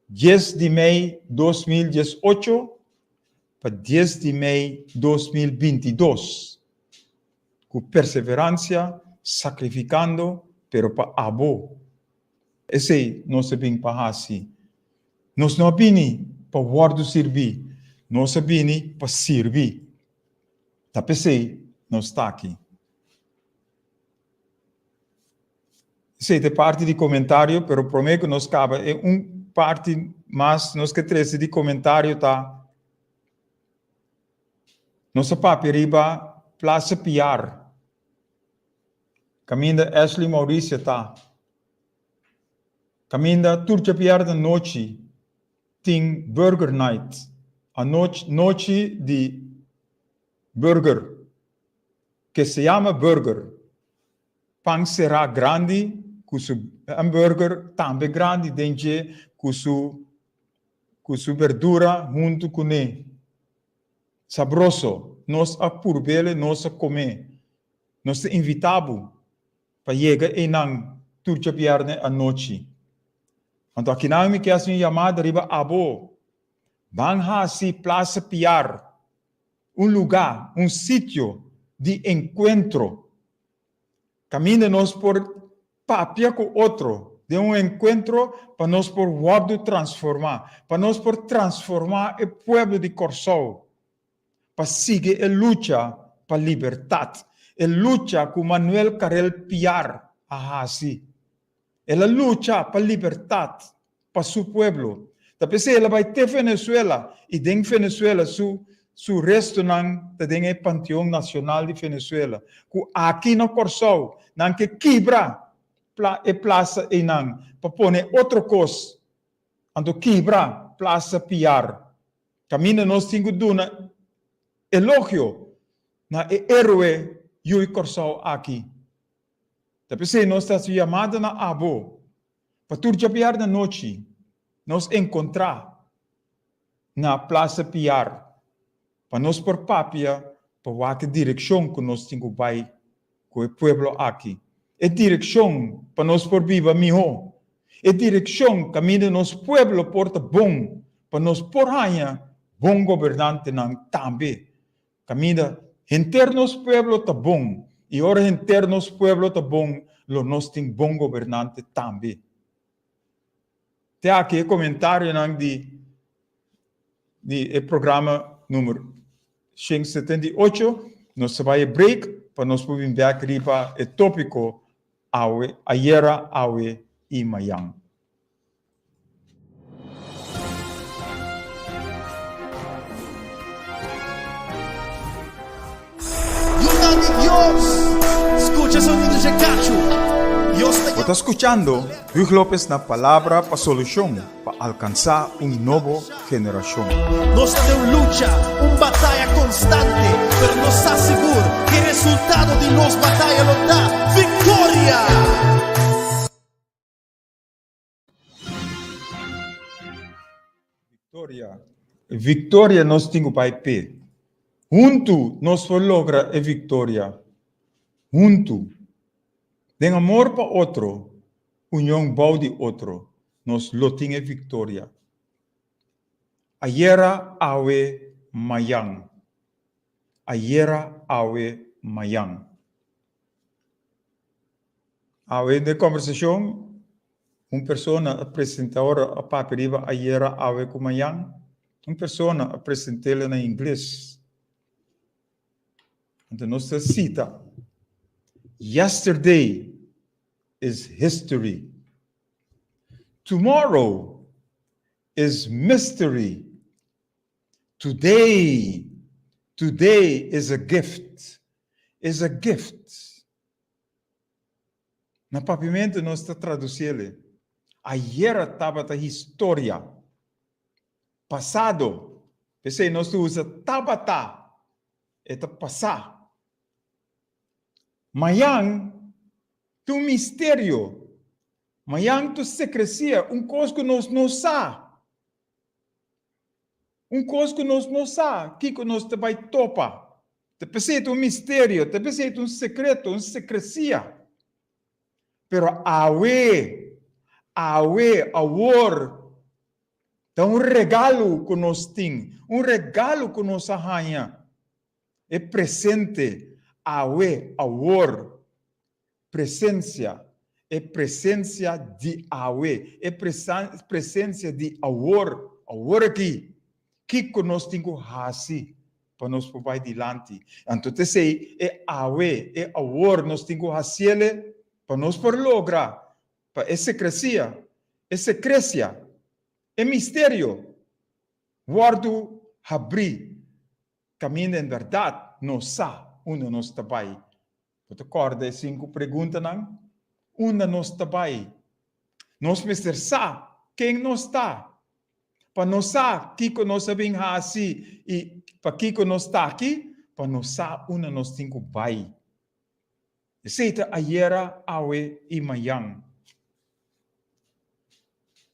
Dies di mei 2018 pa dies di mei 2022. Ku perseveransia, sakrifikando, pero pa abo. Esei nos a bin pa hasi. Nos no a bini pa wòrdu sirbí, nos a bini pa sirbi. Ta p'esei nos ta aki. Esei ta e parti di komentario, pero promé ku nos kaba e un parti mas nos ke trese di komentario ta nos a papia riba Plaza Piar, kaminda Ashley Mauricia ta, kaminda tur djabièrnè nochi tin Burger Night, anochi nochi di burger. Ke se yama burger. Pan será grandi ku su hamburger tambe grandi den dje ku su ku su berdura huntu kuné. Sabroso! Nos a purb'el, nos a kom'é. Nos ta invitá bo pa yega einan tur djabièrnè anochi. Anto akinan mi ke hasi un yamada riba abo. Ban hasi Plaza Piar un lugá, un sitio di enkuentro kaminda nos por papia ku otro den un enkuentro pa nos por wòrdu transformá, pa nos por transformá e pueblo di Kòrsou pa sigui e lucha pa libertat, e lucha ku Manuel Karel Piar a hasi. El a lucha pa libertat pa su pueblo. Ta p'esei el a bai te Venezuela i den Venezuela su su restonan ta den e Panteon Nacional di Venezuela. Ku aki na Kòrsou nan ke kibra pla e plasa einan pa pone otro kos. Anto kibra Plaza Piar. Kaminda nos tin ku duna elogio na e héroe yui Kòrsou aki. Ta p'esei nos ta hasi yamada na abo pa tur djabièrnè anochi nos enkontrá na Plaza Piar pa nos por papia pa wak e direkshon ku nos tin ku bai ku e pueblo aki, e direkshon pa nos por biba mihó, e direkshon kaminda nos pueblo por ta bon pa nos por haña bon gobernantenan tambe. Kaminda henter nos pueblo ta bon, i ora henter nos pueblo ta bon, lo nos tin bon gobernante tambe. Te aki e komentarionan di di e programa numero 178. Nos ta bai e break pa nos por bin bek riba e topiko awe, ayera, awe i mayan. Yunan di Dios, skucha sonido dje kachu. Dios ta Bo ta skuchando Huug Lopez na Palabra pa Solushon pa alkansá un nobo generashon. Nos ta den un lucha, un bataya konstante, pero nos sa sigur ku e resultado di nos bataya lo ta viktoria! Victoria, victoria nos tin cu bai p'e. Huntu nos por logra e victoria. Huntu. Den amor pa otro, union bou di otro, nos lo tin e victoria. Ayera, awe, mayan. Ayera, awe, mayan. Awe den kombersashon un persona a presenta ora a papia riba ayera, awe ku mañan, un persona a present'el na ingles. Anto nos ta sita, Yesterday is history. Tomorrow is mystery. Today, today is a gift, is a gift. Na papiamentu nos ta traduciele, Ayera tabata historia, pasado. P'esei nos ta usa tabata, e ta pasá. Mayan ta un misterio, mayan ta secrecia, un cos cu nos no sa. Un kos ku nos no sa kiko nos ta bai topa. Ta p'esei ta un misterio, ta p'esei ta un sekreto, un sekresia. Pero awe, awe, awor, ta un regalo ku nos tin, un regalo ku nos a haña. E presente, awe, awor. Presensia, e presensia di awe, e presensia di awor, awor aki. Kiko nos tin ku hasi pa nos por bai dilanti? Anto ta esei e awe, e awor nos tin ku hasiele pa nos por logra pa e sekresia, e sekresia, e misterio wòrdu habrí kaminda en bèrdat nos sa unda nos ta bai. Bo ta kòrda e sinku preguntanan? Unda nos ta bai? Nos mester sa ken nos ta. Pa nos sa kiko nos a bin hasi i pakiko nos ta aki, pa nos sa unda nos tin ku bai. Esei ta ayera, awe i mayan.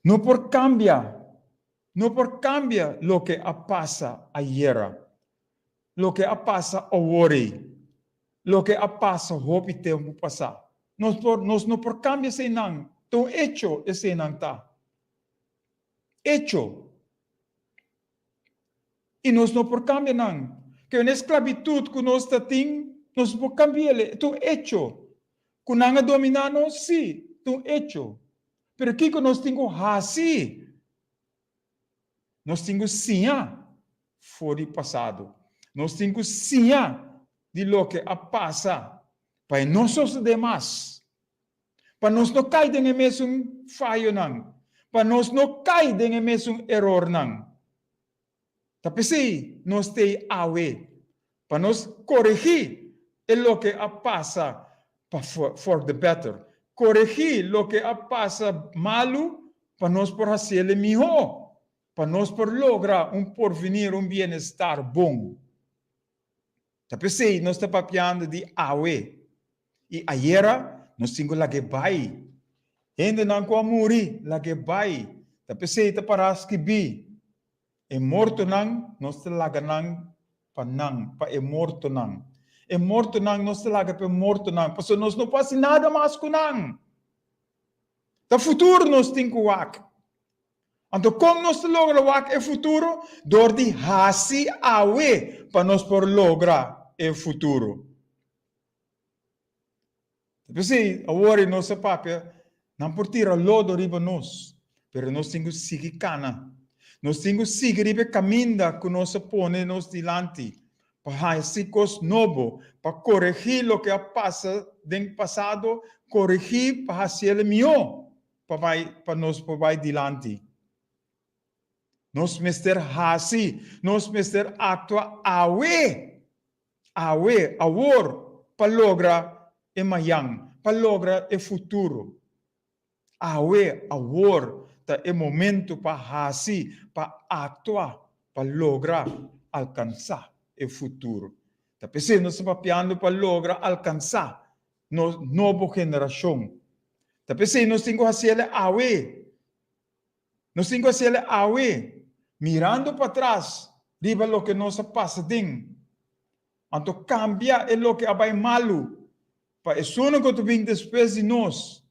No por kambia, no por kambia loke a pasa ayera. Loke a pasa awor ei, loke a pasa hopi tempu pasá, nos por, nos no por kambia eseinan. Ta un echo eseinan ta. Echo. I nos no por kambia nan. Ke un esklabitut ku nos ta tin, nos no por kambi'el. E ta un echo. Ku nan a dominá nos? Sí, ta un echo. Pero kiko nos tin ku hasi? Nos tin ku siña for di pasado. Nos tin ku siña di loke a pasa pa e no sosodé mas. Pa nos no kai den e mesun fayonan. Pa nos no kai den e mesun erornan. Ta p'esei nos t'ei awe, pa nos koregí e loke a pasa pa for the better. Koregí loke a pasa malu pa nos por hasiel e mihó, pa nos por logra un porvenir, un bienestar bon. Ta p'esei nos ta papiando di awe i ayera, nos tin ku lag'é bai. Hendenan ku a muri, lag'é bai. Ta p'esei ta pará skibí, E mortonan nos ta laga nan pa nan, pa e mortonan. E mortonan nos ta laga pa e mortonan, pasobra nos no por hasi nada mas ku nan. Ta futuro nos tin ku wak. Anto kon nos ta logra wak e futuro? Dor di hasi awe pa nos por logra e futuro. P'esei, awor i nos a papia, nan por tira lodo riba nos, pero nos tin ku sigui kana. Nos tin ku sigui riba e kaminda ku nos a pone nos dilanti pa hasi kos nobo, pa koregí loke a pasa den pasado, koregí pa hasiel mihó pa bai pa nos por bai dilanti. Nos mester hasi, nos mester aktua awe. Awe, awor, pa logra e mayan, pa logra e futuro. Awe, awor, ta e momento pa hasi, pa aktua, pa logra alkansá e futuro. Ta p'esei nos ta papiando pa logra alkansá nos nobo generashon. Ta p'esei nos tin ku hasiel awe. Nos tin ku hasiel awe, mirando patras riba loke nos a pasa den. Anto kambia e loke a bai malu pa esunnan ku ta bin despues di nos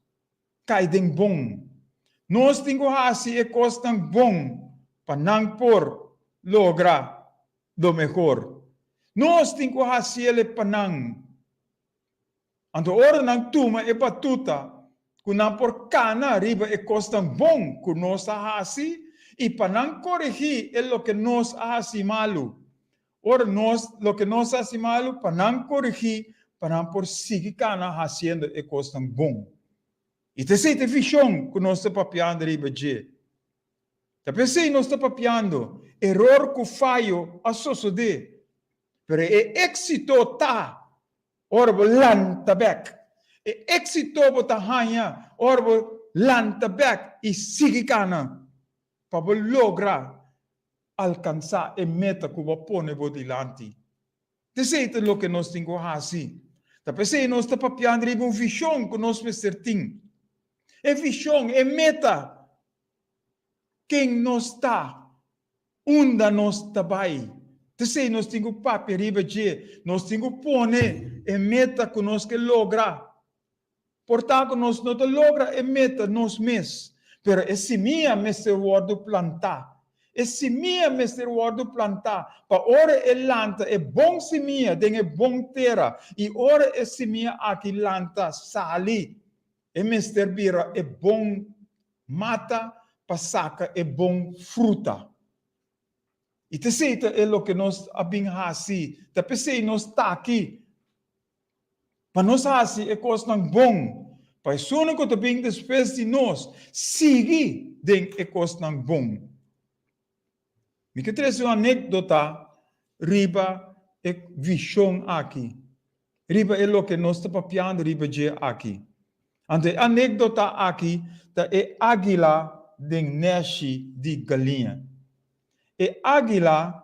kai den bon. Nos tin ku hasi e kosnan bon pa nan por logra lo mehor. Nos tin ku hasiel pa nan. Anto ora nan tuma e batuta ku nan por kana riba e kosnan bon ku nos a hasi i pa nan koregí e loke nos a hasi malu. Ora nos loke nos a hasi malu, pa nan koregí pa nan por sigui kana hasiendo e kosnan bon. I ta esei ta e vishon ku nos ta papiando riba dje. Ta p'esei nos ta papiando, eror ku fayo a sosodé, pero e éksito ta ora bo lanta bèk. E éksito bo ta haña ora bo lanta bèk i sigui kana pa bo logra alkansá e meta ku bo a pone bo dilanti. T'esei ta loke nos tin ku hasi. Ta p'esei nos ta papiando riba un vishon ku nos mester tin. E vishon, e meta Ken nos ta? Unda nos ta bai? T'esei nos tin ku papia riba dje. Nos tin ku pone e meta ku nos ke logra. Por ta ku nos no ta logra e meta nos mes, pero e simia mester wòrdu plantá. E simia mester wòrdu plantá pa ora e lanta e bon simia den e bon tera i ora e simia aki lanta sali, E mester bira e bon mata pa saka e bon fruta. I t'esei ta e loke nos a bin hasi, ta p'esei nos ta aki, pa nos hasi e kosnan bon, pa esunnan ku ta bin despues di nos sigui den e kosnan bon. Mi ke trese un anekdota riba e vishon aki, riba e loke nos ta papiando riba dje aki. Anto e anekdota aki ta e águila den nèshi di galiña. E águila,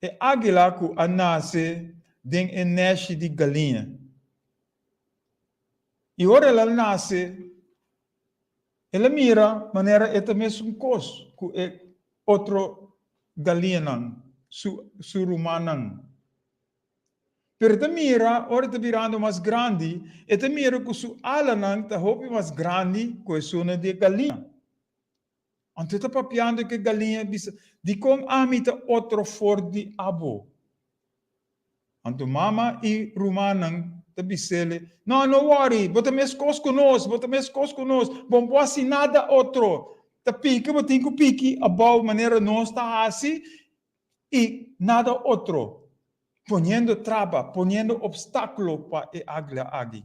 e águila ku a nase den e nèshi di galiña. I ora el a nase, El a mira manera e ta mesun kos ku e otro galiñanan, su su rumannan. Pero e ta mira ora e ta birando mas grandi, e ta mira ku su alanan ta hopi mas grandi ku esunnan di e galiña. Anto e ta papiando ku e galiña i bisa, Dikon ami ta otro for di abo? Anto mama i rumannan ta bis'el, No, no wòri, bo ta meskos ku nos, bo ta meskos ku nos, bo no por hasi nada otro. Ta piki bo tin ku piki abou manera nos ta hasi i nada otro. Poniendo traba, poniendo opstákulo pa e águila aki.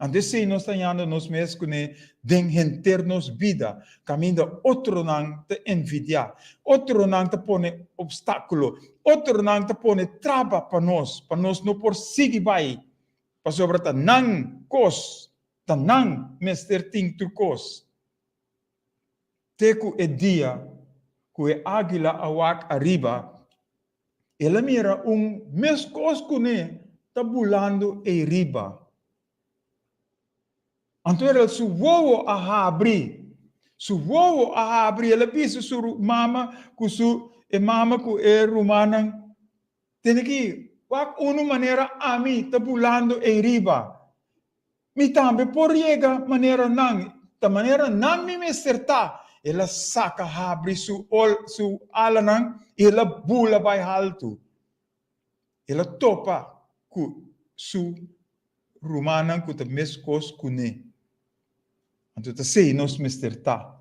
Anto esei nos ta yanda nos mes kuné den henter nos bida, kaminda otronan ta envidiá, otronan ta pone opstákulo, otronan ta pone traba pa nos, pa nos no por sigui bai, pasobra ta nan kos, ta nan mester tin tur kos. Te ku e dia ku e águila a wak ariba, el a mira un meskos kuné ta bulando ei riba. Anto el su wowo a habri, su wowo a habri, el a bisa su mama ku su e mama ku e rumannan, Tene ki wak unu manera ami ta bulando ei riba. Mi tambe por yega manera nan, ta manera nan mi mester ta. El a saka habri su ol, su alanan i el a bula bai haltu. El a topa ku su rumannan ku ta meskos kuné. Anto ta esei nos mester ta.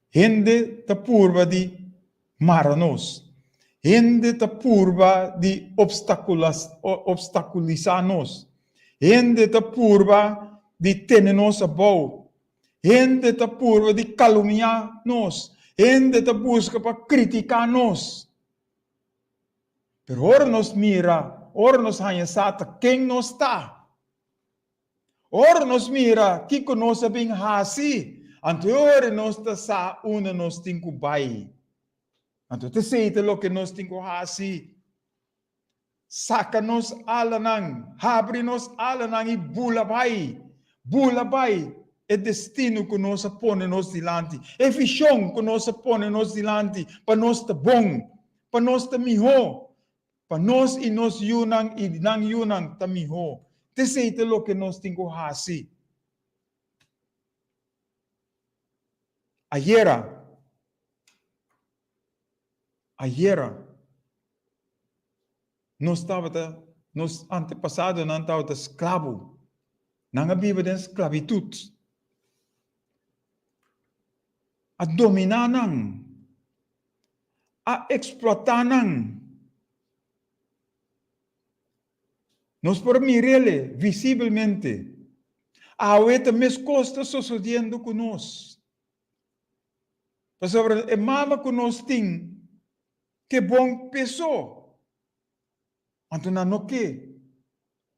Hende ta purba di mara nos. Hende ta purba di obstakulisá nos. Hende ta purba di tene nos abou. Hende ta purba di kalumniá nos. Hende ta buska pa kritiká nos. Pero ora nos mira, ora nos haña sa ta ken nos ta, Ora nos mira kiko nos a bin hasi, anto e ora nos ta sa unda nos tin ku bai. Anto ta esei ta loke nos tin ku hasi. Saka nos alanan, habri nos alanan i bula bai, bula bai e destino ku nos a pone nos dilanti, e vishon ku nos a pone nos dilanti pa nos ta bon, pa nos ta mihó, Pa nos i nos yunan i nan yunan ta mihó. T'esei ta loke nos tin ku hasi. Ayera, ayera, nos tabata. Nos antepasadonan tabata sklabo. Nan a biba den sklabitut. A dominá nan. A eksplotá nan. Nos por mir'ele visibelmente. Awe ta meskos ta sosodiendo ku nos. Pasobra e mama ku nos tin ke bon p'e so. Anto nan no ke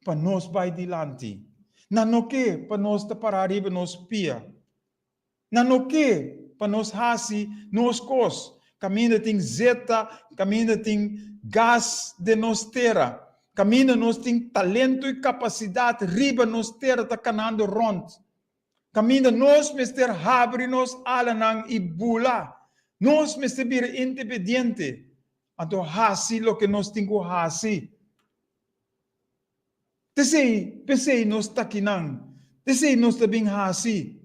pa nos bai dilanti. Nan no ke pa nos ta pará riba nos pia. Nan no ke pa nos hasi nos kos. Kaminda tin zeta, kaminda tin gas den nos tera, kaminda nos tin talento i kapasidat riba nos tera ta kanando rònt. Kaminda nos mester habri nos alanan i bula. Nos mester bira independiente, anto hasi loke nos tin ku hasi. T'esei, p'esei nos ta kinan, t'esei nos ta bin hasi.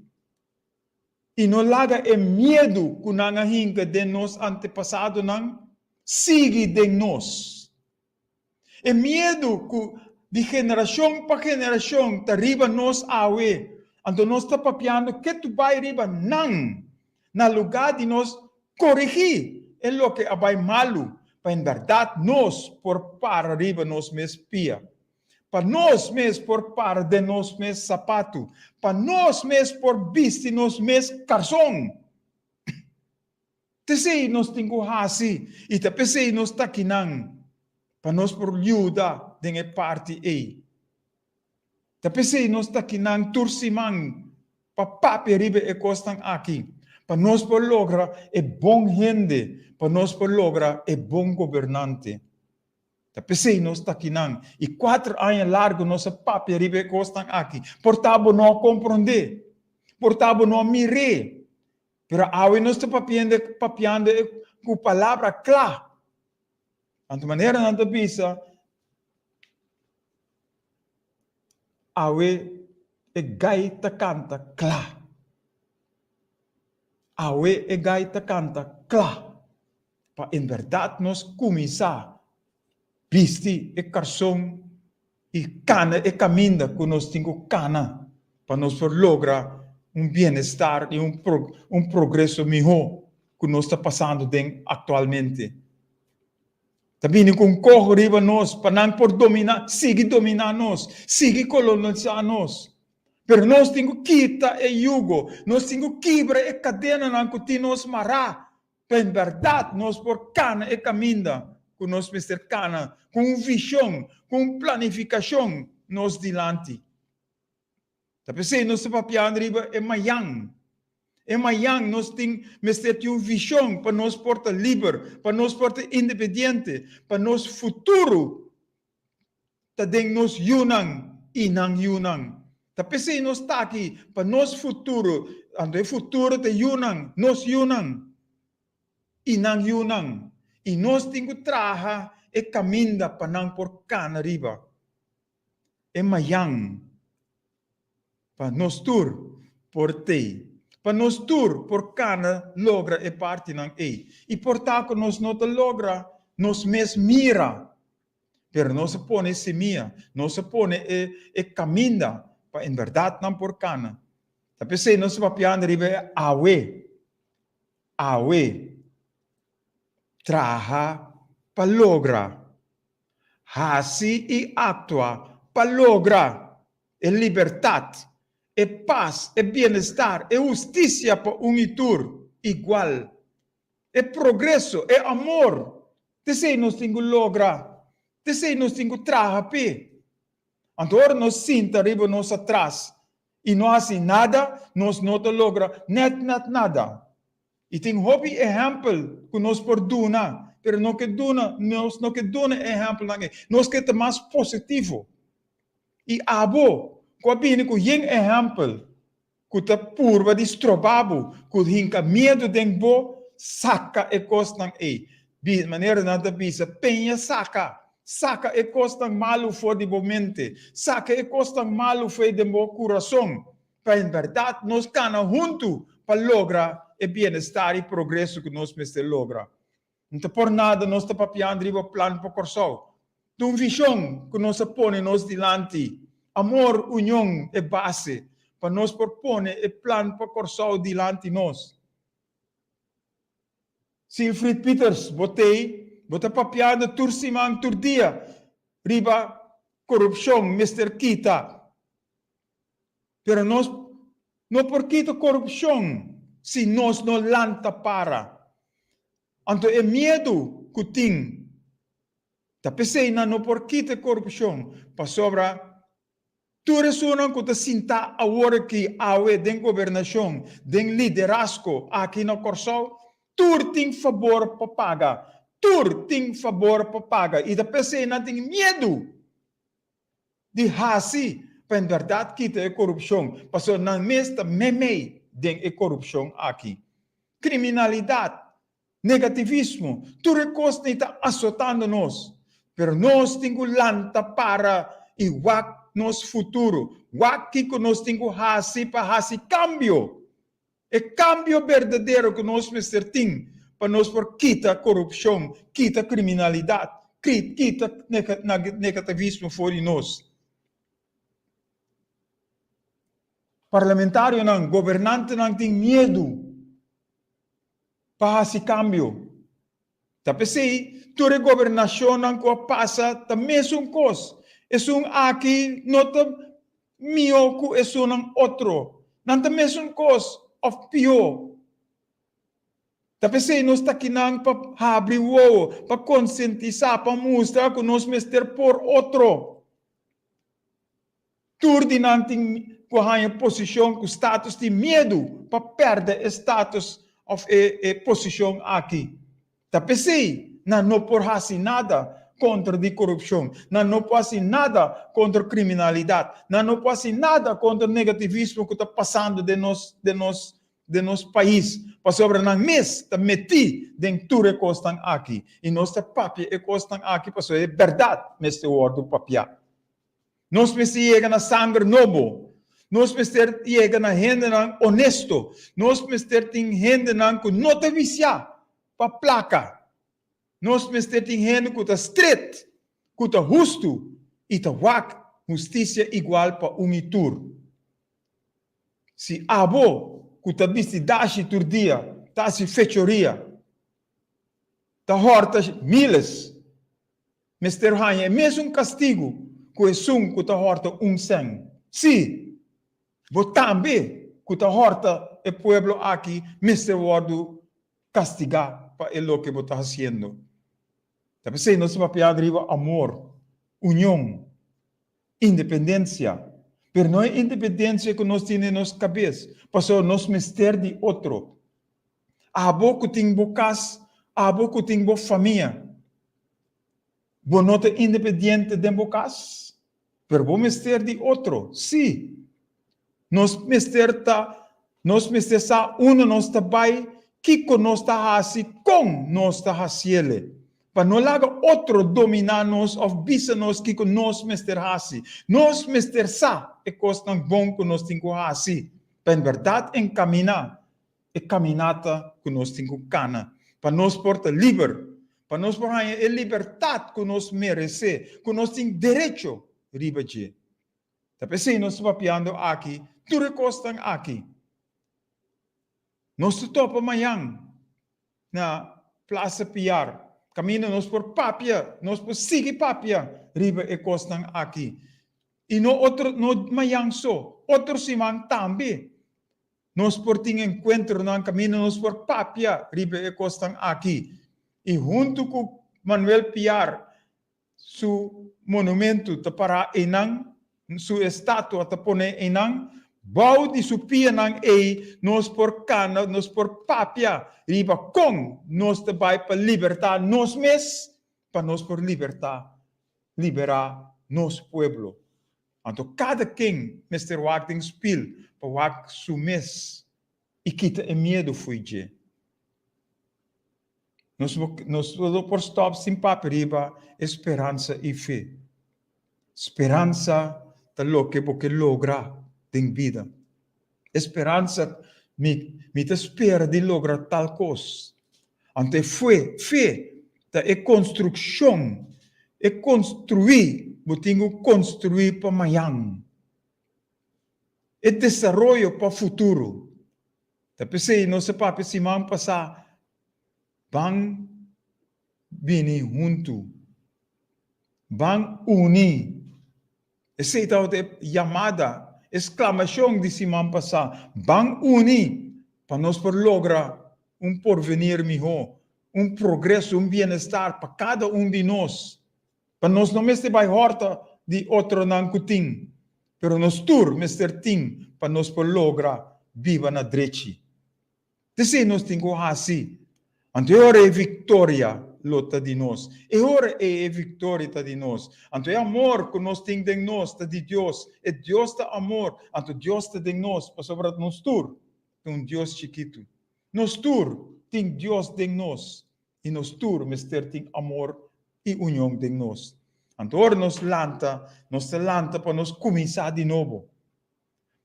I no laga e miedu ku nan a hinka den nos antepasadonan sigui den nos. E miedu ku di generashon pa generashon ta riba nos awe, anto nos ta papiando ketu bai riba nan, na lugá di nos korigí e loke a bai malu, pa en bèrdat nos por para riba nos mes pia, pa nos mes por para den nos mes sapatu, pa nos mes por bisti nos mes karson. T'esei nos tin ku hasi i ta p'esei nos ta akinan, pa nos por yuda den e parti ei. Ta p'esei nos ta akinan tur siman pa papia riba e kosnan aki, pa nos por logra e bon hende, pa nos por logra e bon gobernante. Ta p'esei nos ta akinan i kuater aña largu nos a papia riba e kosnan aki. Por ta bo no a komprondé, por ta bo no a mir'é, Pero awe nos ta papiando, papiando ku palabra kla. Anto manera nan ta bisa, awe e gai ta kanta kla. Awe e gai ta kanta kla. Pa en bèrdat nos kuminsá bisti e karson i kana e kaminda ku nos tin ku kana pa nos por logra un bienestar i un un progreso mihó ku nos ta pasando den aktualmente. Ta bini ku un koho riba nos pa nan por dominá, sigui dominá nos, sigui kolonisá nos. Pero nos tin ku kita e yugo, nos tin ku kibra e kadenanan ku tin nos mará Pa en bèrdat nos por kana e kaminda ku nos mester kana ku un vishon, ku un planifikashon nos dilanti. Ta p'esei nos ta papiando riba e mayan. E mayan nos tin mester tin un vishon pa nos por ta liber, pa nos por ta independiente, pa nos futuro ta den nos yunan i nan yunan. Ta p'esei nos ta aki, pa nos futuro, anto e futuro ta yunan, nos yunan i nan yunan. I nos tin ku traha e kaminda pa nan por kana riba e mayan, pa nos tur por tei, pa nos tur por kana logra e partinan ei. I por ta ku nos no ta logra nos mes mira. Pero nos a pone e semia, nos a pone e e kaminda pa en bèrdat nan por kana. Ta p'esei nos ta papiando riba e awe. Awe. Traha pa logra. Hasi i aktua pa logra e libertat, e pas, e bienestar, e hustisia pa un i tur igual. E progreso, e amor, t'esei nos tin ku logra, t'esei nos tin ku traha p'e. Anto ora nos sinta riba nos atras i no hasi nada, nos no ta logra nèt nèt nada. I tin hopi ehèmpel ku nos por duna, pero no ke duna, nos no ke duna e ehèmpelnan ei. Nos ke ta mas positivo. I abo ku a bini ku yen ehèmpel, ku ta purba di stroba bo, ku hinka miedu den bo, saka e kosnan ei. Bi manera nan ta bisa, peña saka, saka e kosnan malu for di bo mente, saka e kosnan malu fo'i den bo kurason, pa en bèrdat nos kana huntu pa logra e bienestar i progreso ku nos mester logra. No ta por nada nos ta papiando riba plan pa Kòrsou. Ta un vishon ku nos a pone nos dilanti. Amor, union e base pa nos por pone e plan pa Kòrsou dilanti nos. Silfried Pieters, bo t'ei, bo ta papiando tur siman, tur dia riba korupshon mester kita. Pero nos no por kita korupshon si nos no lanta para. Anto e miedu ku tin ta p'esei nan no por kita e korupshon, pasobra tur esunnan ku ta sintá awor aki awe den gobernashon, den liderazgo aki na Kòrsou, tur tin fabor pa paga. Tur tin fabor pa paga i ta p'esei nan tin miedu di hasi pa en bèrdat kita e korupshon, pasobra nan mes ta meimei den e korupshon aki. Kriminalidat, negativismo, tur e kosnan ta asotando nos, pero nos tin ku lanta para i wak nos futuro, wak kiko nos tin ku hasi pa hasi kambio. E kambio berdadero ku nos mester tin pa nos por kita korupshon, kita kriminalidat, kita negativismo for di nos. Parlamentarionan, gobernantenan tin miedu pa hasi kambio. Ta p'esei tur e gobernashonnan ku a pasa ta mesun kos. Esun aki no ta mihó ku esunnan otro. Nan ta mesun kos òf pió. Ta p'esei nos ta kinan pa habri wowo, pa konsientisá, pa mustra ku nos mester por otro. Tur di nan tin ku haña posishon ku status tin miedu pa pèrdè e status òf e e posishon aki. Ta p'esei nan no por hasi nada kontra di korupshon, nan no por hasi nada kontra kriminalidat, nan no por hasi nada kontra negativismo ku ta pasando den nos den nos den nos pais, pasobra nan mes ta metí den tur e kosnan aki. I nos ta papia e kosnan aki pasobra e bèrdat mester wòrdu papiá. Nos mester yega na sanger nobo. Nos mester yega na hendenan honesto. Nos mester tin hendenan ku no ta visiá pa plaka. Nos mester tin hende ku ta stret, ku ta hustu i ta wak hustisia igual pa un i tur. Si abo ku ta bisti dashi tur dia ta hasi fechoria, ta hòrta miles, mester haña e mesun kastigu ku esun ku ta hòrta un sèn. Sí, bo tambe ku ta hòrta e pueblo aki mester wòrdu kastigá pa e loke bo ta hasiendo. Ta p'esei nos ta papia riba amor, union, independensia. Pero no e independensia ku nos tin den nos kabes, pasobra nos mester di otro. Abo ku tin bo kas, abo ku tin bo famia, bo no ta independiente den bo kas? Pero bo mester di otro, sí. Nos mester ta, nos mester sa unda nos ta bai, kiko nos ta hasi, kon nos ta hasiele. Pa no laga otro dominá nos òf bisa nos kiko nos mester hasi. Nos mester sa e kosnan bon ku nos tin ku hasi pa en bèrdat enkaminá e kaminata ku nos tin ku kana pa nos por ta liber, pa nos por haña e libertat ku nos meresé, ku nos tin derecho riba dje. Ta p'esei nos ta papiando aki tur e kosnan aki. Nos ta topa mañan na Plaza Piar, kaminda nos por papia, nos por sigui papia riba e kosnan aki. I no otro, no mañan so, otro siman tambe nos por tin enkuentronan kaminda nos por papia riba e kosnan aki. I huntu ku Manuel Piar Su monumentu ta pará einan, su estatua ta poné einan. Bou di su pianan ei nos por kana, nos por papia riba kon nos ta bai pa libertá nos mes, pa nos por libertá, liberá nos pueblo. Anto kada ken mester wak den spil pa wak su mes i kita e miedu fo'i dje. Nos nos no por stop sin papia riba e speransa i fe. Speransa ta loke bo ke logra den bida. E speransa, mi mi ta spera di logra tal kos. Anto e fue, fe ta e konstrukshon. E konstruí, bo tin ku konstruí pa mañan. E desaroyo pa futuro. Ta p'esei nos a papia siman pasá, ban bini huntu, ban uní. Esei tabata e yamada, e sklamashon di siman pasá, ban uní pa nos por logra un porvenir mihó, un progreso, un bienestar pa kada un di nos. Pa nos no mester bai hòrta di otronan ku tin, pero nos tur mester tin pa nos por logra biba na drechi. T'esei nos tin ku hasi. Anto e ora e viktoria lo ta di nos. E ora ei e viktoria ta di nos. Anto e amor ku nos tin den nos ta di Dios. E Dios ta amor, anto Dios ta den nos, pasobra nos tur ta un Dios chikitu. Nos tur tin Dios den nos, i nos tur mester tin amor i union den nos. Anto ora nos lanta, nos ta lanta pa nos kuminsá di nobo.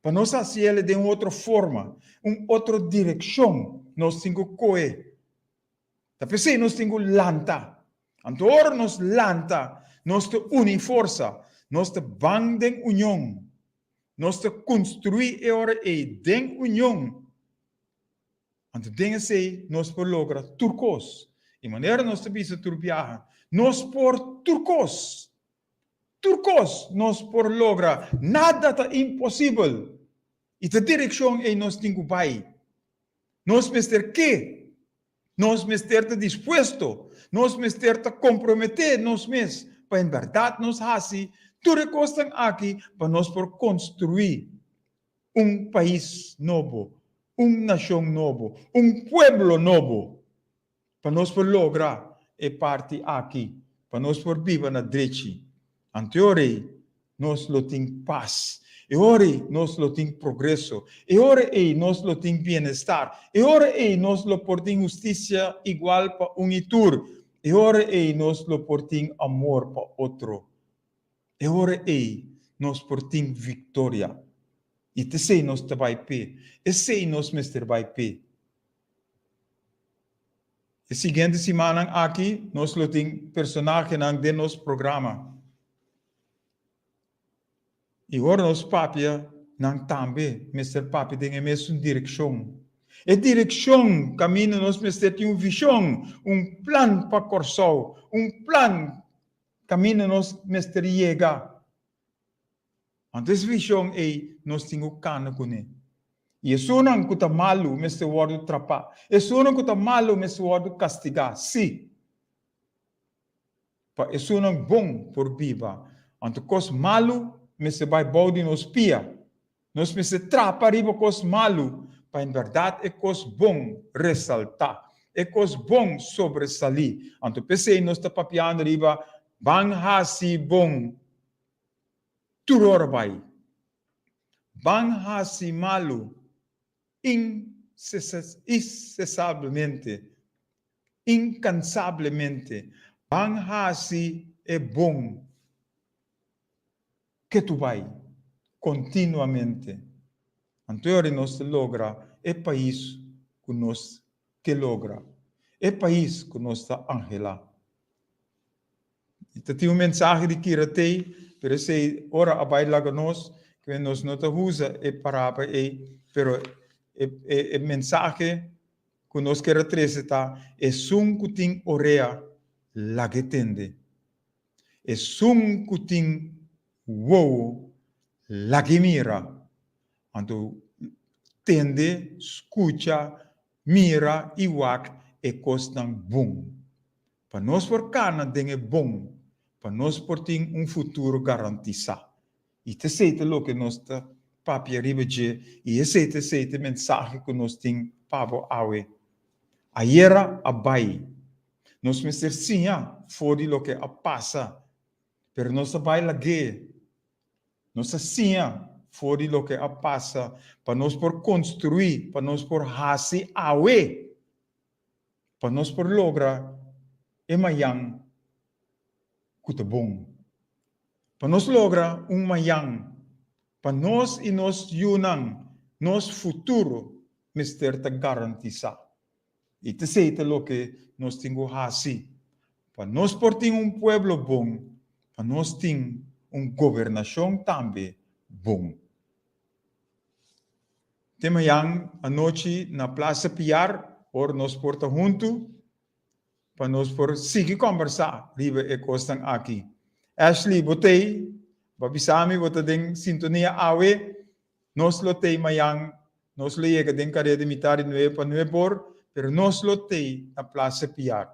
Pa nos hasi el den un otro forma, un otro direkshon nos tin ku kohe. Ta p'esei nos tin ku lanta. Anto ora nos lanta, nos ta uni forsa, nos ta ban den union. Nos ta konstruí e ora ei den union. Anto den esei nos por logra tur kos. I manera nos ta bisa tur biaha, nos por tur kos. Tur kos nos por logra, nada ta imposibel. I ta direkshon ei nos tin ku bai. Nos mester ke, nos mester ta dispuesto, nos mester ta komprometé nos mes pa en bèrdat nos hasi tur e kosnan aki pa nos por konstruí un pais nobo, un nashon nobo, un pueblo nobo. Pa nos por logra e parti aki, pa nos por biba na drechi, anto e ora ei nos lo tin pas, e ora ei nos lo tin progreso, e ora ei nos lo tin bienestar, e ora ei nos lo por tin hustisia igual pa un i tur, e ora ei nos lo por tin amor pa otro, e ora ei nos por tin viktoria. I t'esei nos ta bai p'e, esei nos mester bai p'e. E siguiente simannan aki nos lo tin personahenan den nos programa. I ora nos papia, nan tambe mester papia den e mesun direkshon. E direkshon kaminda nos mester tin un vishon, un plan pa Kòrsou, un plan kaminda nos mester yega. Anto es vishon ei nos tin ku kana kuné. I esunnan ku ta malu mester wòrdu trapá, esunnan ku ta malu mester wòrdu kastigá, sí, pa esunnan bon por biba. Anto kos malu mester bai bou di nos pia. Nos mester trapa riba kos malu pa en bèrdat e kos bon resaltá, e kos bon sobresalí. Anto p'esei nos ta papiando riba ban hasi bon. Tur ora bai. Ban hasi malu insesablemente, inkansablemente. Ban hasi e bon ketu bai, kontinuamente. Anto e ora nos ta logra e pais ku nos ke logra, e pais ku nos ta anhelá. Ta tin un mensahe di Kiratei, pero esei ora a bai laga nos, ke nos no ta usa e parabra ei, pero e e mensahe ku nos kier a trese ta, esun ku tin orea, lag'e tende. Esun ku tin wowo, lag'e mira. Anto tende, skucha, mira i wak e kosnan bon. Pa nos por kana den e bon, pa nos por tin un futuro garantisá. I ta esei ta loke nos ta papia riba dje, i esei ta esei ta e mensahe ku nos tin pa bo awe. Ayera a bai. Nos mester siña for di loke a pasa, pero nos a bai lag'é. Nos a siña for di loke a pasa pa nos por konstruí, pa nos por hasi awe. Pa nos por logra e mayan ku ta bon. Pa nos logra un mayan pa nos i nos yunan, nos futuro mester ta garantisá. I t'esei ta loke nos tin ku hasi. Pa nos por tin un pueblo bon, pa nos tin un gobernashon tambe bon. Te mañan anochi na Plaza Piar, ora nos por ta huntu, pa nos por sigui kòmbersá riba e kosnan aki. Ashley, bo t'ei? Bo a bisa mi bo ta den sintonia awe. Nos lo t'ei mañan, nos lo yega den karea di mitar di nuebe pa nuebe or, pero nos lo t'ei na Plaza Piar.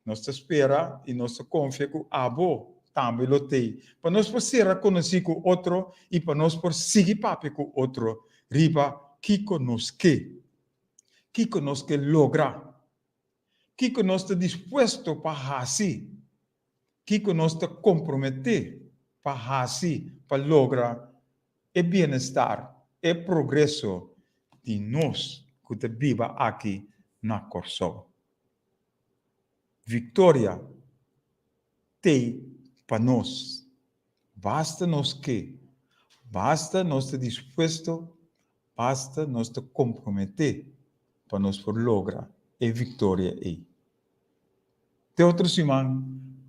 Nos ta spera i nos ta konfia ku abo tambe lo t'ei pa nos por sera konosí ku otro i pa nos por sigui papia ku otro riba kiko nos ke, kiko nos ke logra, kiko nos ta dispuesto pa hasi, kiko nos ta komprometé pa hasi pa logra e bienestar, e progreso di nos ku ta biba aki na Kòrsou. Victoria t'ei pa nos. Basta nos ke, basta nos ta dispuesto, basta nos ta komprometé pa nos por logra e viktoria ei. Te otro siman,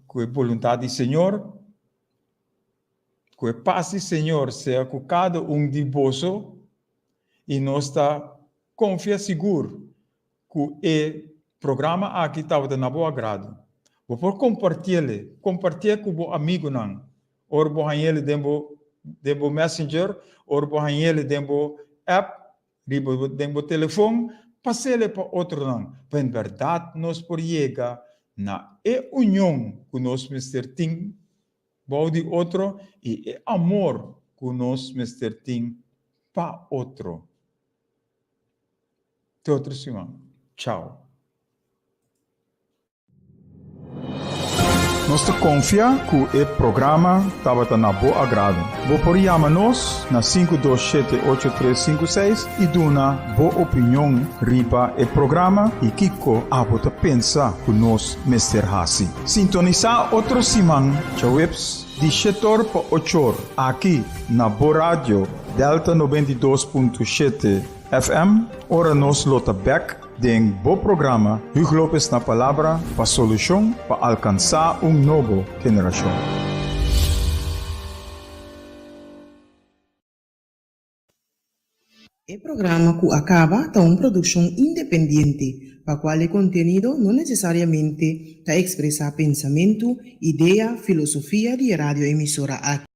ku e boluntat di Señor, ku e pas di Señor sea ku kada un di boso, i nos ta konfia sigur Ku e programa aki tabata na bo agrado. Bo por kompartiel, kompartié ku bo amigunan, ora bo hañ'el den bo den bo messenger, ora bo hañ'el den bo app riba den bo telefon, pas'el pa otronan, pa en bèrdat nos por yega na e union ku nos mester tin bou di otro i e amor ku nos mester tin pa otro. Te otro siman. Chao. Nos ta konfia ku e programa tabata na bo agrado. Bo por yama nos na 527 8356 i duna bo opinion riba e programa i kiko abo ta pensa ku nos mester hasi. Sintonisá otro siman djaweps di shetor pa ochor aki na bo radio Delta 92.7 FM, ora nos lo ta bek den bo programa Hugo Lopez na Palabra pa solucion pa alcansa un nobo generacion. E programa cu a caba ta un produccion independiente, pa cual e contenido no necesariamente ta expresa pensamento, idea, filosofia di e radioemisora aki.